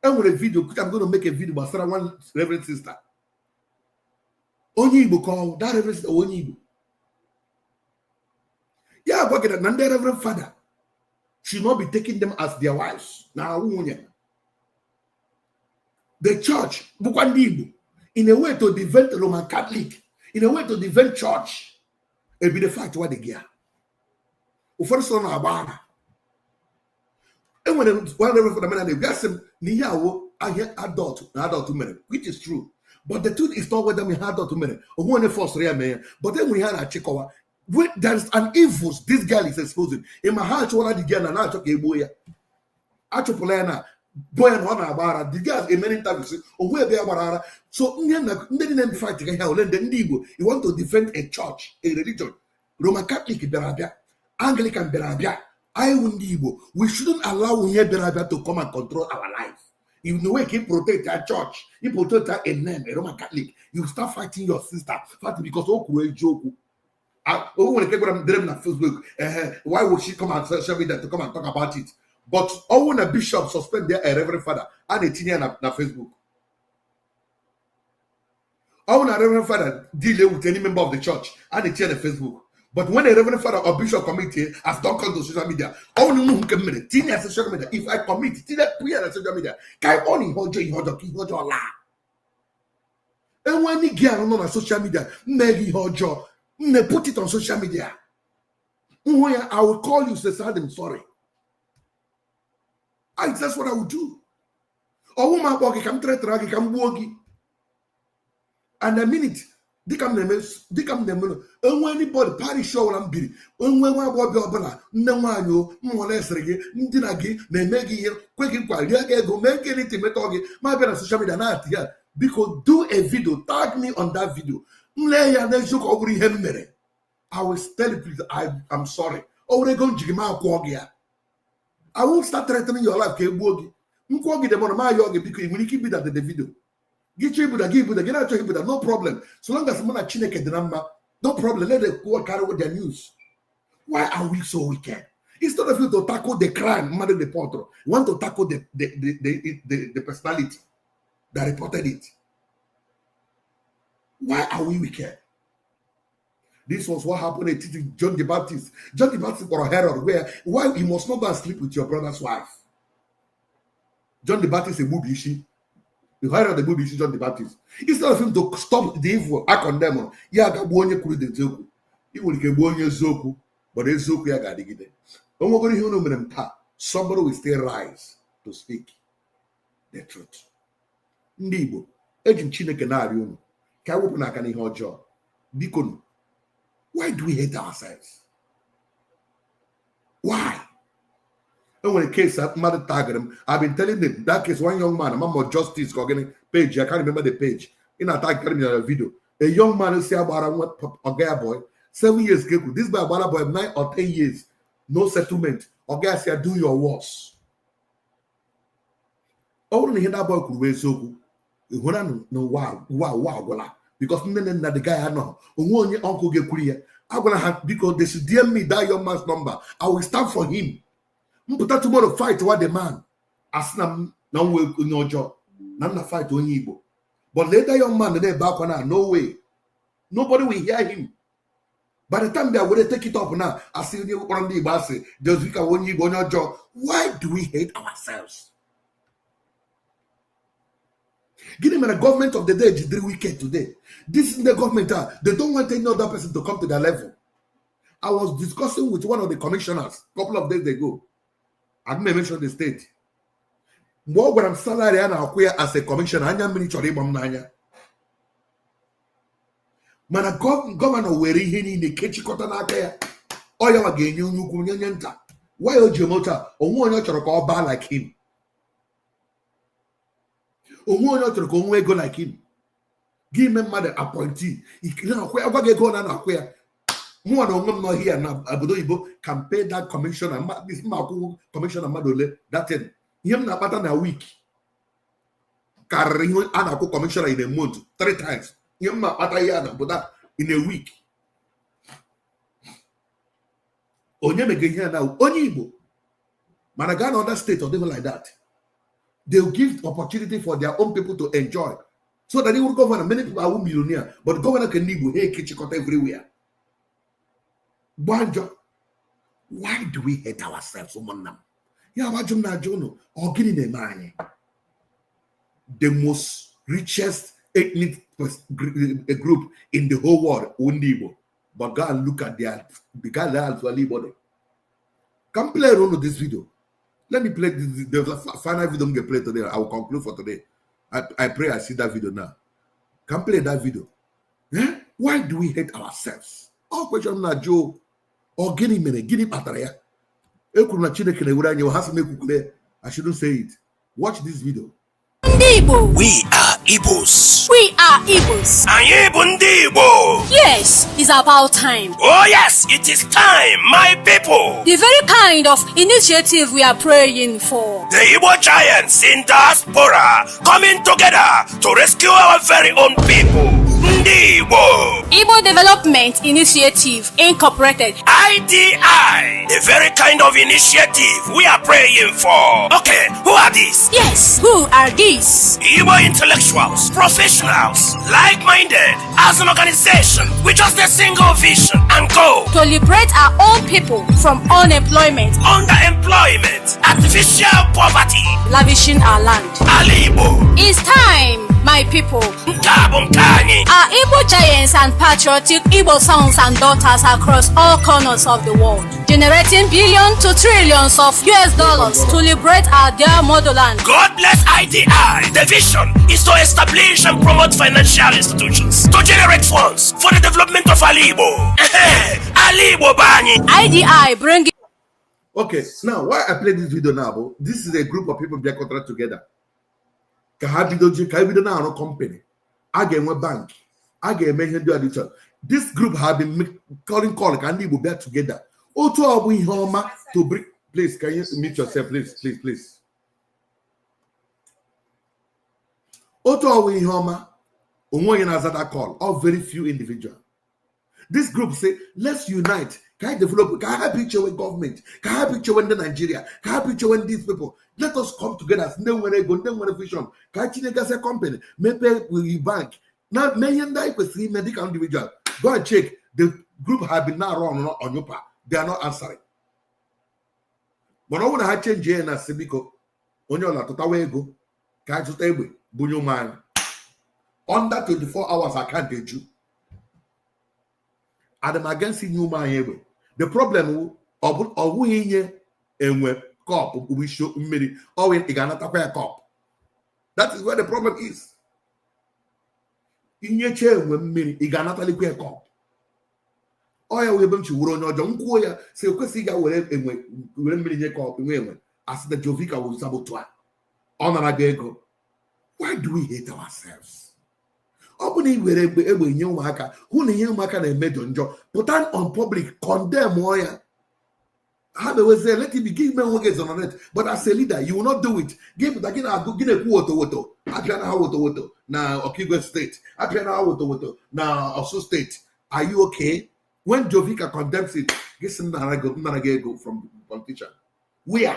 Enwere video, I'm going to make a video gbasara one reverend sister onye Igbo ka ọ that reverend sister onye Igbo ya agwa gị na ndị reverend father should not be taking them as their wives na nwunye. The church bụkwa ndị Igbo, in a way to defend Roman Catholic, in a way to defend church, ebido fight wa the gear. Ụfọdụ sọ na-agba ara. Enwere one reverend father na-ekwu, asị m na ihe awụ ahịa adult na adult mere, which is true, but the truth is not whether ihe adult mere onwe onye fọsụrụ ya mee ya, but enwere ihe a na-achịkọwa. There is an evil this girl is exposing. Ịma ha achụwala the girl na na-achọ ka egbuo ya, achụpụla ya na bo ya na ọ na-agba ara. The girl emere interview sị onwe ebe ya gbara ara. So ndị dị na fight ga ihe ole ndị Igbo, you want to defend a church, a religion. Roman Catholic bịara abịa, Anglican bịara abịa, anyị wụ ndị Igbo, we shouldn't allow ihe bịara abịa to come and control our life. In the way you protect your church, you protect a name, a Roman Catholic, you start fighting your sister, fighting because o kwuru eziokwu. O nwere nke gwara m, dere m na Facebook, why would she come and social media to come and talk about it? But ọnwụ na bishop suspend their reverend father, a na-etinye ya na Facebook. Ọnwụ na reverend father deal with any member of the church, a na-etinye na Facebook. But when a reverend father or bishop commit, has don't come to social media. Ọnwụ na nke m mere, tinye ya social media. If I commit, tinye ya na social media ka anyị kpọọ na ihe ọjọọ, ihe ọjọọ, ka ihe ọjọọ laa. Enwe ndị gị ahụ nọ na social media mmee gị ihe ọjọọ, nne, put it on social media. Nhụ ya, I will call you, say, I'm sorry. That's what I would do. Ọnwụ m akpọ gị ka m threatara gị ka m gbuo gị. And a minute, dịka m na-eme, dịka m na-eme, enwe anybody parish ọbụla m biri, enwe nwa agbọghọbịa ọbụla, nne nwaanyị o m nwere gị, ndị na gị na-eme gị ihe, kwe gị nkwa, rie gị ego, mee gị anything, metọ gị, ma bịa na social media na-atị ya, biko do a video, tag me on that video. M lee ya n'eziokwu, ọ bụrụ ihe m mere, I will tell you, please, I'm sorry. Ọ bụrụ ego m ji gị m akwụọ gị ya. I won't start threatening your life ka e gbuo gị. M kwụọ gị demọrọ m ayọ gị, biko ị nwere ike ibida the video. Gị chọọ ibuda gị ibuda, gị na-achọghị ibuda, no problem. So long as mụ na Chineke dị na mma, No problem. Let them go and carry with their news. Why are we so wicked? Instead of you to tackle the crime, mmadụ report, you want to tackle the personality that reported it. Why are we wicked? This was what happened to John the Baptist. John the Baptist or Herod, where why you must not go and sleep with your brother's wife. John the Baptist egbubi isi. The Herod egbubi isi John the Baptist. Instead of him to stop the evil, I condemn him. Ya ga-gbuo onye kwuru eziokwu. Ị nwere ike gbuo onye eziokwu, but eziokwu ya ga-adịgide. O nwegoro ihe unu mere m taa, somebody will still rise to speak the truth. Ndị Igbo, eji m Chineke na-arịọ unu ka e wepụ n'aka n'ihe ọjọọ. Biko nu, why do we hate ourselves? Why? Enwere case mmadụ tagịrị m. I've been telling them that case, one young man, Mama Justice ka ọ gịnị page, I can't remember the page. Ị na-atagịrị m na video. A young man si agbara nwa ọga ya boy 7 years ka ekwu. This boy agbara boy 9 or 10 years, no settlement. Ọga ya si ya, "Do your worst." Ọ bụrụ na ihe na boy kwuru bụ eziokwu, ị hụra na ụwa ụwa ụwa agwụla, because nne na nna the guy anọ onwe onye uncle ga-ekwuru ya. Agwara ha, biko, they should DM me that young man's number. I will stand for him. Mpụta tomorrow, fight what the man asị na m na nwe onye ọjọọ na m na fight onye Igbo. But later, young man na-ebe akwa na no way, nobody will hear him. By the time they are take it up now, asị onye kpọrọ ndị Igbo asị jezika onye Igbo onye ọjọọ. Why do we hate ourselves? Gịnị mere government of the day ji dịrị wicked today? This is the government a, they don't want any other person to come to their level. I was discussing with one of the commissioners a couple of days ago. I didn't mention the state. Mgbe ọ gwara m salary a na-akwụ ya as a commissioner, anya mmiri chọrọ ịgba m n'anya. Mana governor were ihe niile kechikọta n'aka ya. Ọ ya nwa ga-enye onye ukwu, nye onye nta. Why o ji eme otu a? Onwe onye ọ chọrọ ka ọ baa like him, onwe onye ọ chọrọ ka o nwee ego like him. Gị mee mmadụ appointee, na-akwụ ya, gwa gị ego na na-akwụ ya. Mụnwa na onwe m nọ here na obodo oyibo can pay that commissioner mma akwụ commissioner mmadụ ole. That thing, ihe m na-akpata na week karịrị ihe a na-akwụ commissioner in a month three times. Ihe m na-akpata ihe a na obodo a in a week. Onye mega ihe a na onye Igbo? Mana gaa na other state, ọ dịghị like that. They will give opportunity for their own people to enjoy so that iwuru governor, many people are millionaire, but governor ka ndị Igbo ha ekechikọta everywhere gbaa njọ. Why do we hate ourselves? Ụmụnna m, ya bụ ajụ m na-ajụ ụnụ, ọ gịnị na-eme anyị? The most richest ethnic group in the whole world wụ ndị Igbo, but go and look at their the guy that Igbo dị. Ka m play unu this video. Let me play the final video I'm gonna play today. I will conclude for today. I pray I see that video now. Can play that video. Eh? Why do we hate ourselves? All question na Joe. Ọ gịnị mere? Gịnị kpatara ya? E kwuru na Chineke na-ewere anyị, ha sị m ekwukwule. I shouldn't say it. Watch this video. Ndị Igbo. We are Igbos. We are Igbos. Anyị bụ ndị Igbo. Yes, it's about time. Oh yes, it is time, my people. The very kind of initiative we are praying for. The Igbo giants in diaspora coming together to rescue our very own people. Ndị Igbo. Igbo Development Initiative Incorporated. IDI, the very kind of initiative we are praying for. Okay, who are these? Yes, who are these? Igbo intellectuals, professionals, like-minded, as an organization with just a single vision and goal. To liberate our own people from unemployment, underemployment, artificial poverty, lavishing our land. Ala Igbo. It's time, my people. Nke a bụ nke anyị. Our Igbo giants and patriotic Igbo sons and daughters across all corners of the world, generating billions to trillions of US dollars to liberate our dear motherland. God bless IDI. The vision is to establish and promote financial institutions to generate funds for the development of Ala Igbo. Ala Igbo bụ anyị. IDI bring Okay, now why I play this video now? Bụ, this is a group of people bịakọtara together. Ka ha bido ji ka ha bido na-arụ company. A ga-enwe bank. A ga-eme ihe ndị a dị iche. This group have been calling call ka ndị Igbo bịa together. Otu ọ bụ ihe ọma to bring. Please, can you mute yourself, please, please, please. Otu ọ bụ ihe ọma, onwe onye na-aza that call, all very few individual. This group say, "Let's unite. Ka anyị develop, ka anyị hapụ ichewe gọọmenti, ka anyị hapụ ichewe ndị Naijiria, ka anyị hapụ ichewe ndị people. Let us come together as ndị nwere ego, ndị nwere vision, ka anyị tinyegasị company, mepee bank na mee ihe ndị anyị kwesịrị ime dịka individual." Go and check. The group have been now run on Onyupa. They are not answering. Mana ọ bụrụ na ha change ya na sị, "Biko, onye ọla tụtawa ego ka anyị zụta egbe bunye ụmụ anyị," under 24 hours account eju. Adịm against inye ụmụ anyị egbe. The problem wụ, ọ bụghị inye enwe cup bụ isi mmiri ọ ị ga-anatakwa ya cup. That is where the problem is. Inyecha enwe mmiri, ị ga-anatalikwa ya cup. Ọ ya wụ ebe m chi wuru onye ọjọọ. M kwuo ya si ekwesịghị ga were enwe were mmiri nye cup nwe enwe, asị na Jovika wụ saboteur, ọ nara gị ego. Why do we hate ourselves? Ọ bụ na ị were egbe egbe nye ụmụaka, hụ na ihe ụmụaka na-emejọ njọ, pụta on public condemn ya, ha mewezie, let it be. Gị mee onwe gị exonerate, but as a leader you will not do it. Gị pụta, gị na-agụ, gị na-ekwu woto woto, apịa na ha woto woto na Okigwe Steeti, apịa na ha woto woto na Osun Steeti. Are you okay when Jovika condemns it? Gị sị nnara gị, nnara gị ego from politician. Where?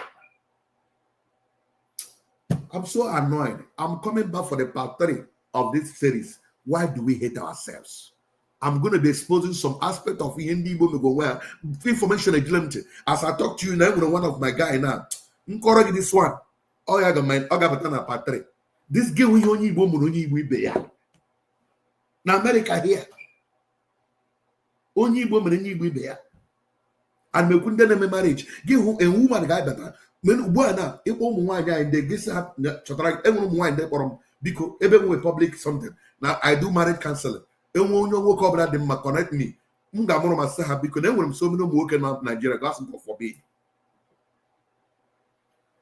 I'm so annoyed. I'm coming back for the part three of this series. Why do we hate ourselves? I'm going to be exposing some aspect of ihe ndị Igbo mego where information ejule m ntị. As I talk to you now, enwere one of my guy now. Nkọrọ gị this one. Ọ ya ga ọ ga-abata na part 3. This girl, ihe onye Igbo mụrụ onye Igbo ibe ya. Na America here. Onye Igbo mere onye Igbo ibe ya. And mekwu ndị na-eme marriage. Gị hụ a woman ga-abata. Men ugbu a na ịkpọ ụmụ nwaanyị anyị ndị gị sị ha chọtara, enwere ụmụ nwaanyị ndị kpọrọ m, "Biko, ebe m nwere public something na I do marriage counseling, enwe onye nwoke ọbụla dị mma, connect me." M ga-amụrụ ma sị ha, "Biko, na enwere m so many ụmụ nwoke na Nigeria." Gasị, God forbid,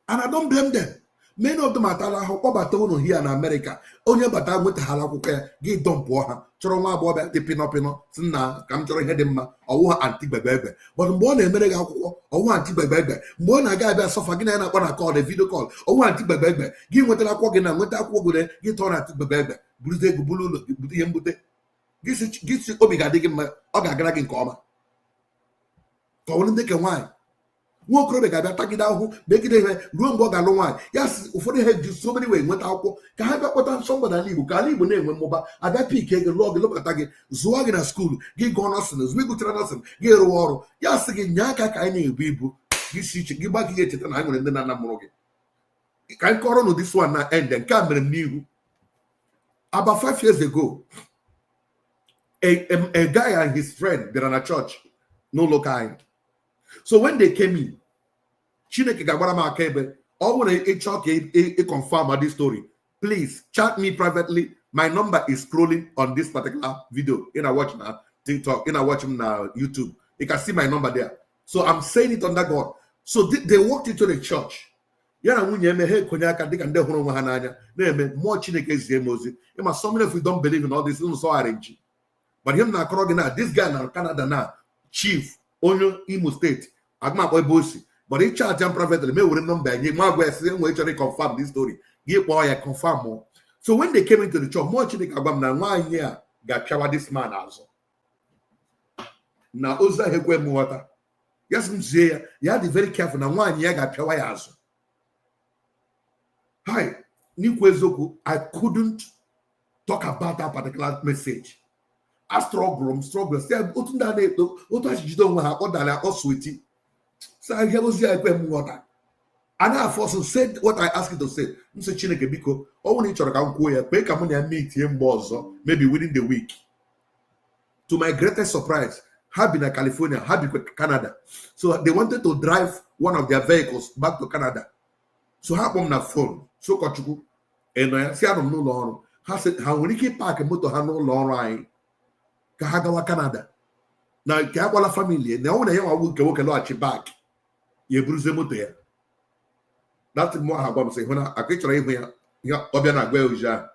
and I don't blame them. Many of them atala ahụ kpọbata ụnụ here na America. Onye bata nwetaghala akwụkwọ ya, gị dumpụọ ha, chọrọ nwa agbọghọbịa dị pịnọ pịnọ, si nna ka m chọrọ ihe dị mma. Ọwụ ha anti gbegbe egbe, but mgbe ọ na-emere gị akwụkwọ, ọwụ anti gbegbe egbe. Mgbe ọ na-aga abịa suffer gị na ya na-akpọ na call, video call, ọwụ anti gbegbe egbe. Gị nwetara akwụkwọ gị na nweta akwụkwọ gị, gị tọọ na anti gbegbe egbe, buruzie ego, buru ụlọ gị, bute ihe mbute gị. Si obi ga-adị gị mma, ọ ga-agara gị nke ọma. Ka ọ bụrụ ndị ke nwaanyị, nwa okorobịa ga-abịa tagide ahụhụ megide ihe ruo mgbe ọ ga-alụ nwaanyị. Ya sị ụfọdụ ha ji so many way nweta akwụkwọ ka ha bịa kpọta nsọ mgbada ala Igbo, ka ala Igbo na-enwe mmụba, abịa pick ego, lụọ gị, lụbata gị, zụọ gị na school, gị gụọ nursing, zụọ, ịgụchara nursing, gị rụọ ọrụ. Ya sị gị nye aka ka anyị na-ebu ibu gị si iche gị gba gị echeta na anyị nwere ndị na-ana mụrụ gị. Ka anyị kọrọ nụ this one na end. Nke a mere m n'ihu about 5 years ago. A guy and his friend bịara na church n'ụlọ ụka anyị. So when they came in, Chineke ga-agbara m aka ebe ọ bụrụ na ị chọọ ka ị confirm this story, please chat me privately. My number is scrolling on this particular video in a watch na TikTok, in a watch na YouTube. You can see my number there. So I'm saying it under God. So they walked into the church, ya na nwunye eme ha ekonye aka dịka ndị hụrụ onwe ha n'anya na-eme. Mmụọ Chineke zie m ozi. Ịma, so many of you don't believe in all this nsọ arrange, but ihe m na-akọrọ gị na this guy na Canada na chief, onye Imo Steeti, agụmakpọ ebe o si, but ị chat m privately, ma ewere nọmba nye nwa agwa ya sị enwere chọrọ confirm this story, gị kpọọ ya confirm mụ. So when they came into the church, mmụọ Chineke agwa m na nwaanyị a ga-apịawa this man azụ na ozi ahụ ekwe m nghọta. Ya sị m zie ya, ya dị very careful na nwaanyị ya ga-apịawa ya azụ. Hi, n'ikwu eziokwu, I couldn't talk about that particular message. I struggle, m struggle si otu ndị a na-eto otu a si jide onwe ha, ọ dara akpọ sweetie sị ihe ozi a ekwe m nghọta. A na-afọ ọsọ say what I ask you to say. M sị, "Chineke, biko, ọ bụrụ na ị chọrọ ka m kwuo ya, kwee ka mụ na ya meetie mgbe ọzọ, maybe within the week." To my greatest surprise, ha bi na California, ha bikwa Canada, so they wanted to drive one of their vehicles back to Canada. So ha kpọ m na phone, so, "Ụkọchukwu, ị nọ ya?" Si, "Anọ m n'ụlọ ọrụ." Ha sị ha nwere ike ịpark moto ha n'ụlọ ọrụ anyị ka ha gawa Canada na nke akwala family na ọ na ya nwa nke nwoke lọghachi back, ya eburuzie moto ya. That mmụọ ahụ agwa m sị, "Hụ na aka ị chọrọ ịhụ ya, ya ọbịa na-agwa ya ozi ahụ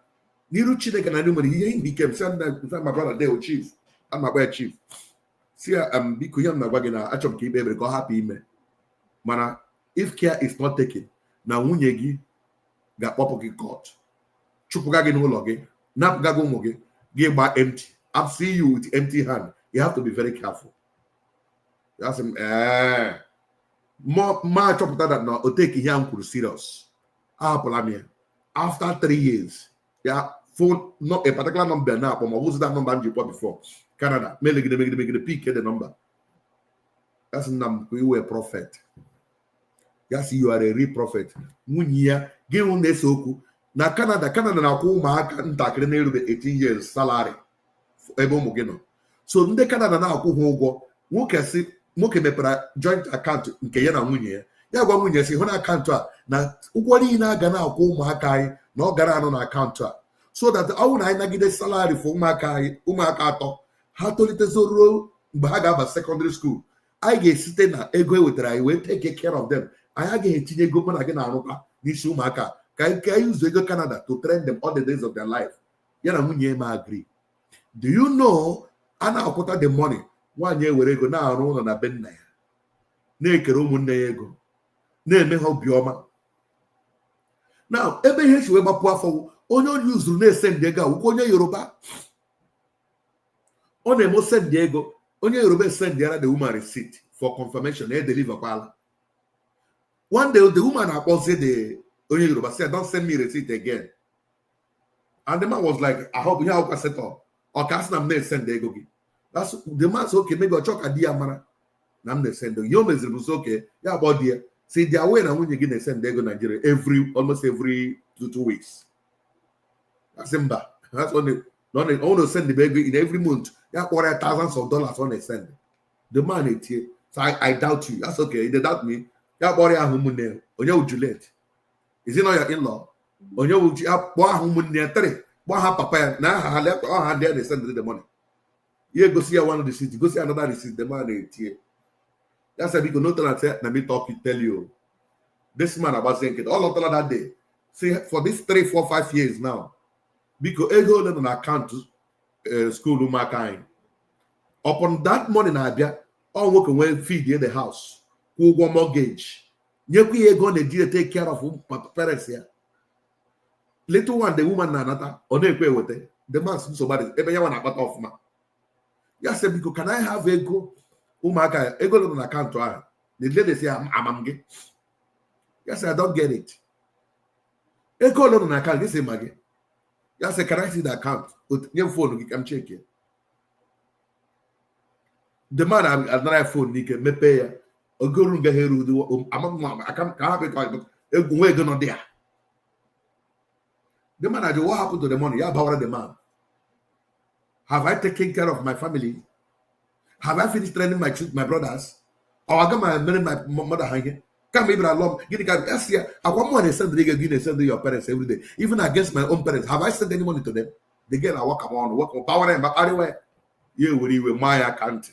n'iru Chineke na ndị nwere ihe ihe ike." M sị na my brother Dale, chief, a na-akpọ ya chief, si ya, "Biko, ihe m na-agwa gị na achọrọ m ka ikpe ebere ka ọ hapụ ime, mana if care is not taken, na nwunye gị ga-akpọpụ gị court, chụpụga gị n'ụlọ gị, napụga gị ụmụ gị, gị gba empty. I'm seeing you with empty hand. You have to be very careful. Ya sị m, ee, ma achọpụta that na o take ihe a m kwuru serious. Ahapụla m ya. After 3 years, ya phone, not a particular number na-akpọ, ma ọ bụzi that number m ji kpọ before Canada. Melegide, megide, megide, pick the number. Ya sị, nna m, you were prophet. Ya sị, you are a real prophet. Nwunye ya gị hụ na-ese okwu na Canada. Canada na-akwụ ụmụaka ntakịrị na-erube 18 years salary ebe ụmụ gị nọ. So ndị Canada na-akwụ ha ụgwọ. Nwoke si nwoke mepere joint account nke ya na nwunye ya. Ya gwa nwunye si hụ na account a na ụgwọ niile a ga na-akwụ ụmụaka anyị na ọ gara anọ na account a, so that ọ bụrụ na anyị nagide salary for ụmụaka anyị, ụmụaka atọ ha tolitezoruo mgbe ha ga-aba secondary school, anyị ga-esite na ego e wetara anyị wee take care of them. Anyị agaghị etinye ego mụ na gị na-arụkwa n'isi ụmụaka, ka anyị use ego Canada to train them all the days of their life. Ya na nwunye ma agree. Do you know, a na-akwụta the money, nwaanyị ewere ego na-arụ ụlọ na be nna ya, na-ekere ụmụnne ya ego, na-eme ha obiọma. Na ebe ihe si wee gbapụ afọ, onye onye uzuru na-esendị ego awụkwa onye Yoruba. Ọ na-eme sendị ego, onye Yoruba esendịara the woman receipt for confirmation na edeliverkwala. One day, the woman akpọzie the onye Yoruba, say, "Don't send me receipt again." And the man was like, "I hope ihe akwụkwọ set up ọ ka sị na m na-esend ego gị." That's the man say, okay, maybe ọ chọọ ka di ya mara na m na-esend ego. Ihe o meziri bụ sị, okay, ya akpọ di ya, si dia way na nwunye gị na-esend ego Nigeria every almost every 2 weeks. Asị mba, that's ọ na-esend ego in every month. Ya kpọrọ ya thousands of dollars ọ na-esend. The man etie, "So I doubt you." That's okay, they doubt me. Ya kpọrọ ya ahụ ụmụnne ya. Onye wụ Juliet? Is it not your in-law? Onye wụ ya? Kpọọ ahụ ụmụnne ya three, kpọọ ha papa ya na aha ha, lee aha ndị a na-esend the money. Ya egosi ya one receipt, gosi another receipt. The man etie, ya sị, biko, no tell am say na me talk tell you. This man agbazie nkịtị. Ọ lọtala that day, say, for this 3, 4, 5 years now, biko, ego ole nọ na account school ụmụaka anyị? Upon that money na-abịa, ọ nwoke nwee feed the house, kwụ ụgwọ mortgage, nyekwa ya ego ọ na-eji take care of parents ya. Little one the woman na-anata, ọ na-ekwe eweta. The man nsogbu adị ebe ya nwa na-akpata ọfụma. Ya sị, biko, can I have ego ụmụaka ya, ego nọ na account ahụ? The lady say, ama m gị. Ya sị, "I don't get it." Ego ole nọ na account gị? Sị ma gị. Ya sị, "Can I see the account?" Nye m phone gị ka m check. The man anara phone n'ike, mepee ya, ogoru nga ha eru aka ka ha bịa egwu nwa ego nọ dị ya. The man ajụ, "What happened to the money?" Ya bawara the man, "Have I taken care of my family? Have I finished training my children, my brothers? Or aga m mere my mother ha ihe kama ị bịara lụọ m? Gịnị ka ya si ya akwa mmụọ na-esendịrị gị? Gị na-esendịrị your parents every day, even against my own parents. Have I sent any money to them?" The girl awaka m ọnụ waka bawara ya, kparịwa ya. Ya ewere iwe maa ya aka ntị.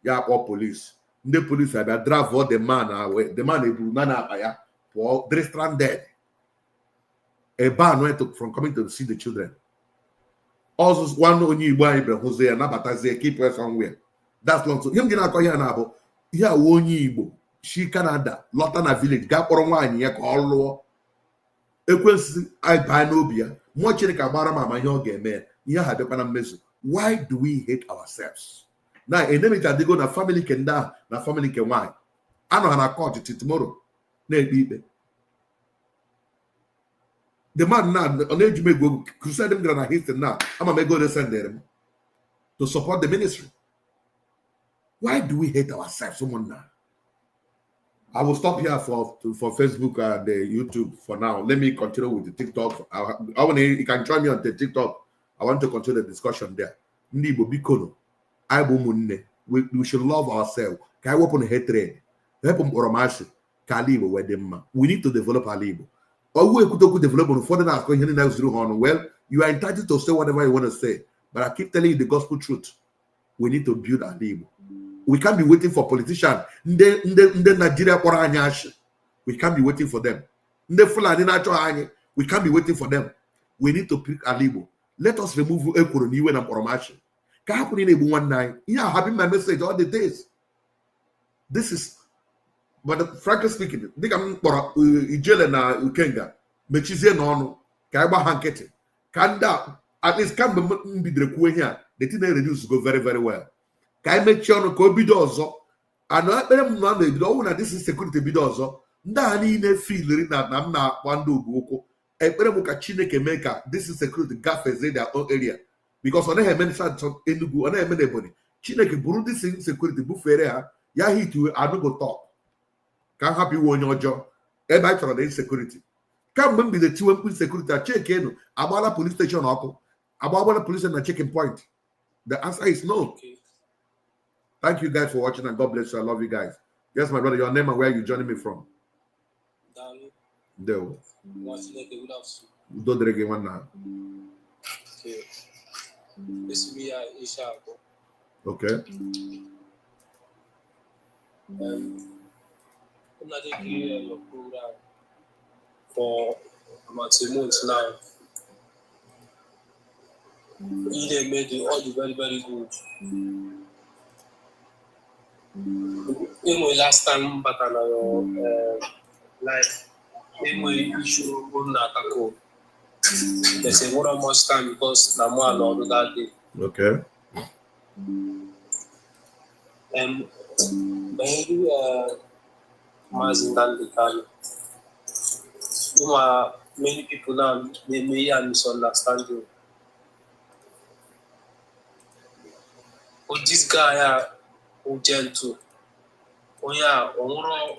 Ya akpọ police. Ndị police abịa drive the man away. The man eburu na akpa ya pụọ, dịrị stranded, a ban went from coming to see the children. Ọzọ, nwanne onye Igbo anyị bịara hụzie ya, nabatazie, keep her somewhere. That's long. So ihe m ji na-akọ ihe a na-abụ ihe awa onye Igbo si Canada lọta na village, gaa kpọrọ nwaanyị ya ka ọ lụọ. Ekwensu baa n'obi ya, mmụọ Chineke agbara m ama ihe ọ ga-eme ya. Ihe ahụ abịakwa na mmezu. Why do we hate ourselves? Na enemy adịgo na family nke ndị ahụ na family nke nwaanyị anọ ha na court till tomorrow na-ekpe ikpe. The man na ọ na-eji m egwu crusade m gara na Houston na ama m ego ole sendere m to support the ministry. Why do we hate ourselves, ụmụnna? I will stop here for Facebook and YouTube for now. Let me continue with the TikTok. I want you can join me on the TikTok. I want to continue the discussion there. Ndị Igbo, biko nụ, anyị bụ ụmụnne. We should love ourselves. Ka anyị wepụ na hatred, wepụ mkpọrọmasị, ka ala Igbo wee dị mma. We need to develop ala Igbo. Ọwụ ekwutokwu develop, ụfọdụ na-akọ ihe niile zuru ha ọnụ. Well, you are entitled to say whatever you want to say, but I keep telling you the gospel truth. We need to build ala Igbo. We can't be waiting for politicians. Ndị Nigeria kpọrọ anyị ashị. We can't be waiting for them. Ndị Fulani na-achọghị anyị. We can't be waiting for them. We need to pick ala Igbo. Let us remove ekworo na iwe na mkpọrọmasị. Ka hapụ na na-egbu nwanne anyị. Ihe a have been my message all the days. This is, but frankly speaking, dịka m kpọrọ Ijele na Ukenga, mechizie n'ọnụ ka anyị gba ha nkịtị. Ka ndị a, at least kamgbe m bidoro kwuo ihe a, the thing na-reduce go very very well. Ka anyị mechie ọnụ ka o bido ọzọ. Anụ ekpere m na na-ebido ọnwụ na this insecurity bido ọzọ. Ndị a niile filiri na m na-akpa ndị ugwu ụkwụ. Ekpere m ka Chineke mee ka this insecurity gafezie their own area. Because ọ naghị eme na Enugu, ọ naghị eme na Ebonyi. Chineke buru this insecurity bufere ha ya hit anụgo top. Ka m hapụ iwe onye ọjọọ ebe anyị chọrọ na insecurity. Kamgbe m bido tiwe mkpu insecurity a, cheke enu agbaala police station ọkụ, agbaala police station na checking point. The answer is no. Thank you guys for watching and God bless you. I love you guys. Yes, my brother, your name and where you joining me from? Daalụ. Ndewo. Nwa Chineke, good afternoon. Udo dịrị gị, nwanna. Okay. Esi m ya isha abụọ. I'm not taking your program for about a month now. You dey made the all the very very good. Enwe last time m batara na your live, enwe issue m na-atako. There's a one much time because na mụ anọ that day. Banyere Maazị Nnamdi Kanu, ụma many people now na-eme ihe a misunderstanding. But this guy a wụ gentle, onye a ọ nwụrụ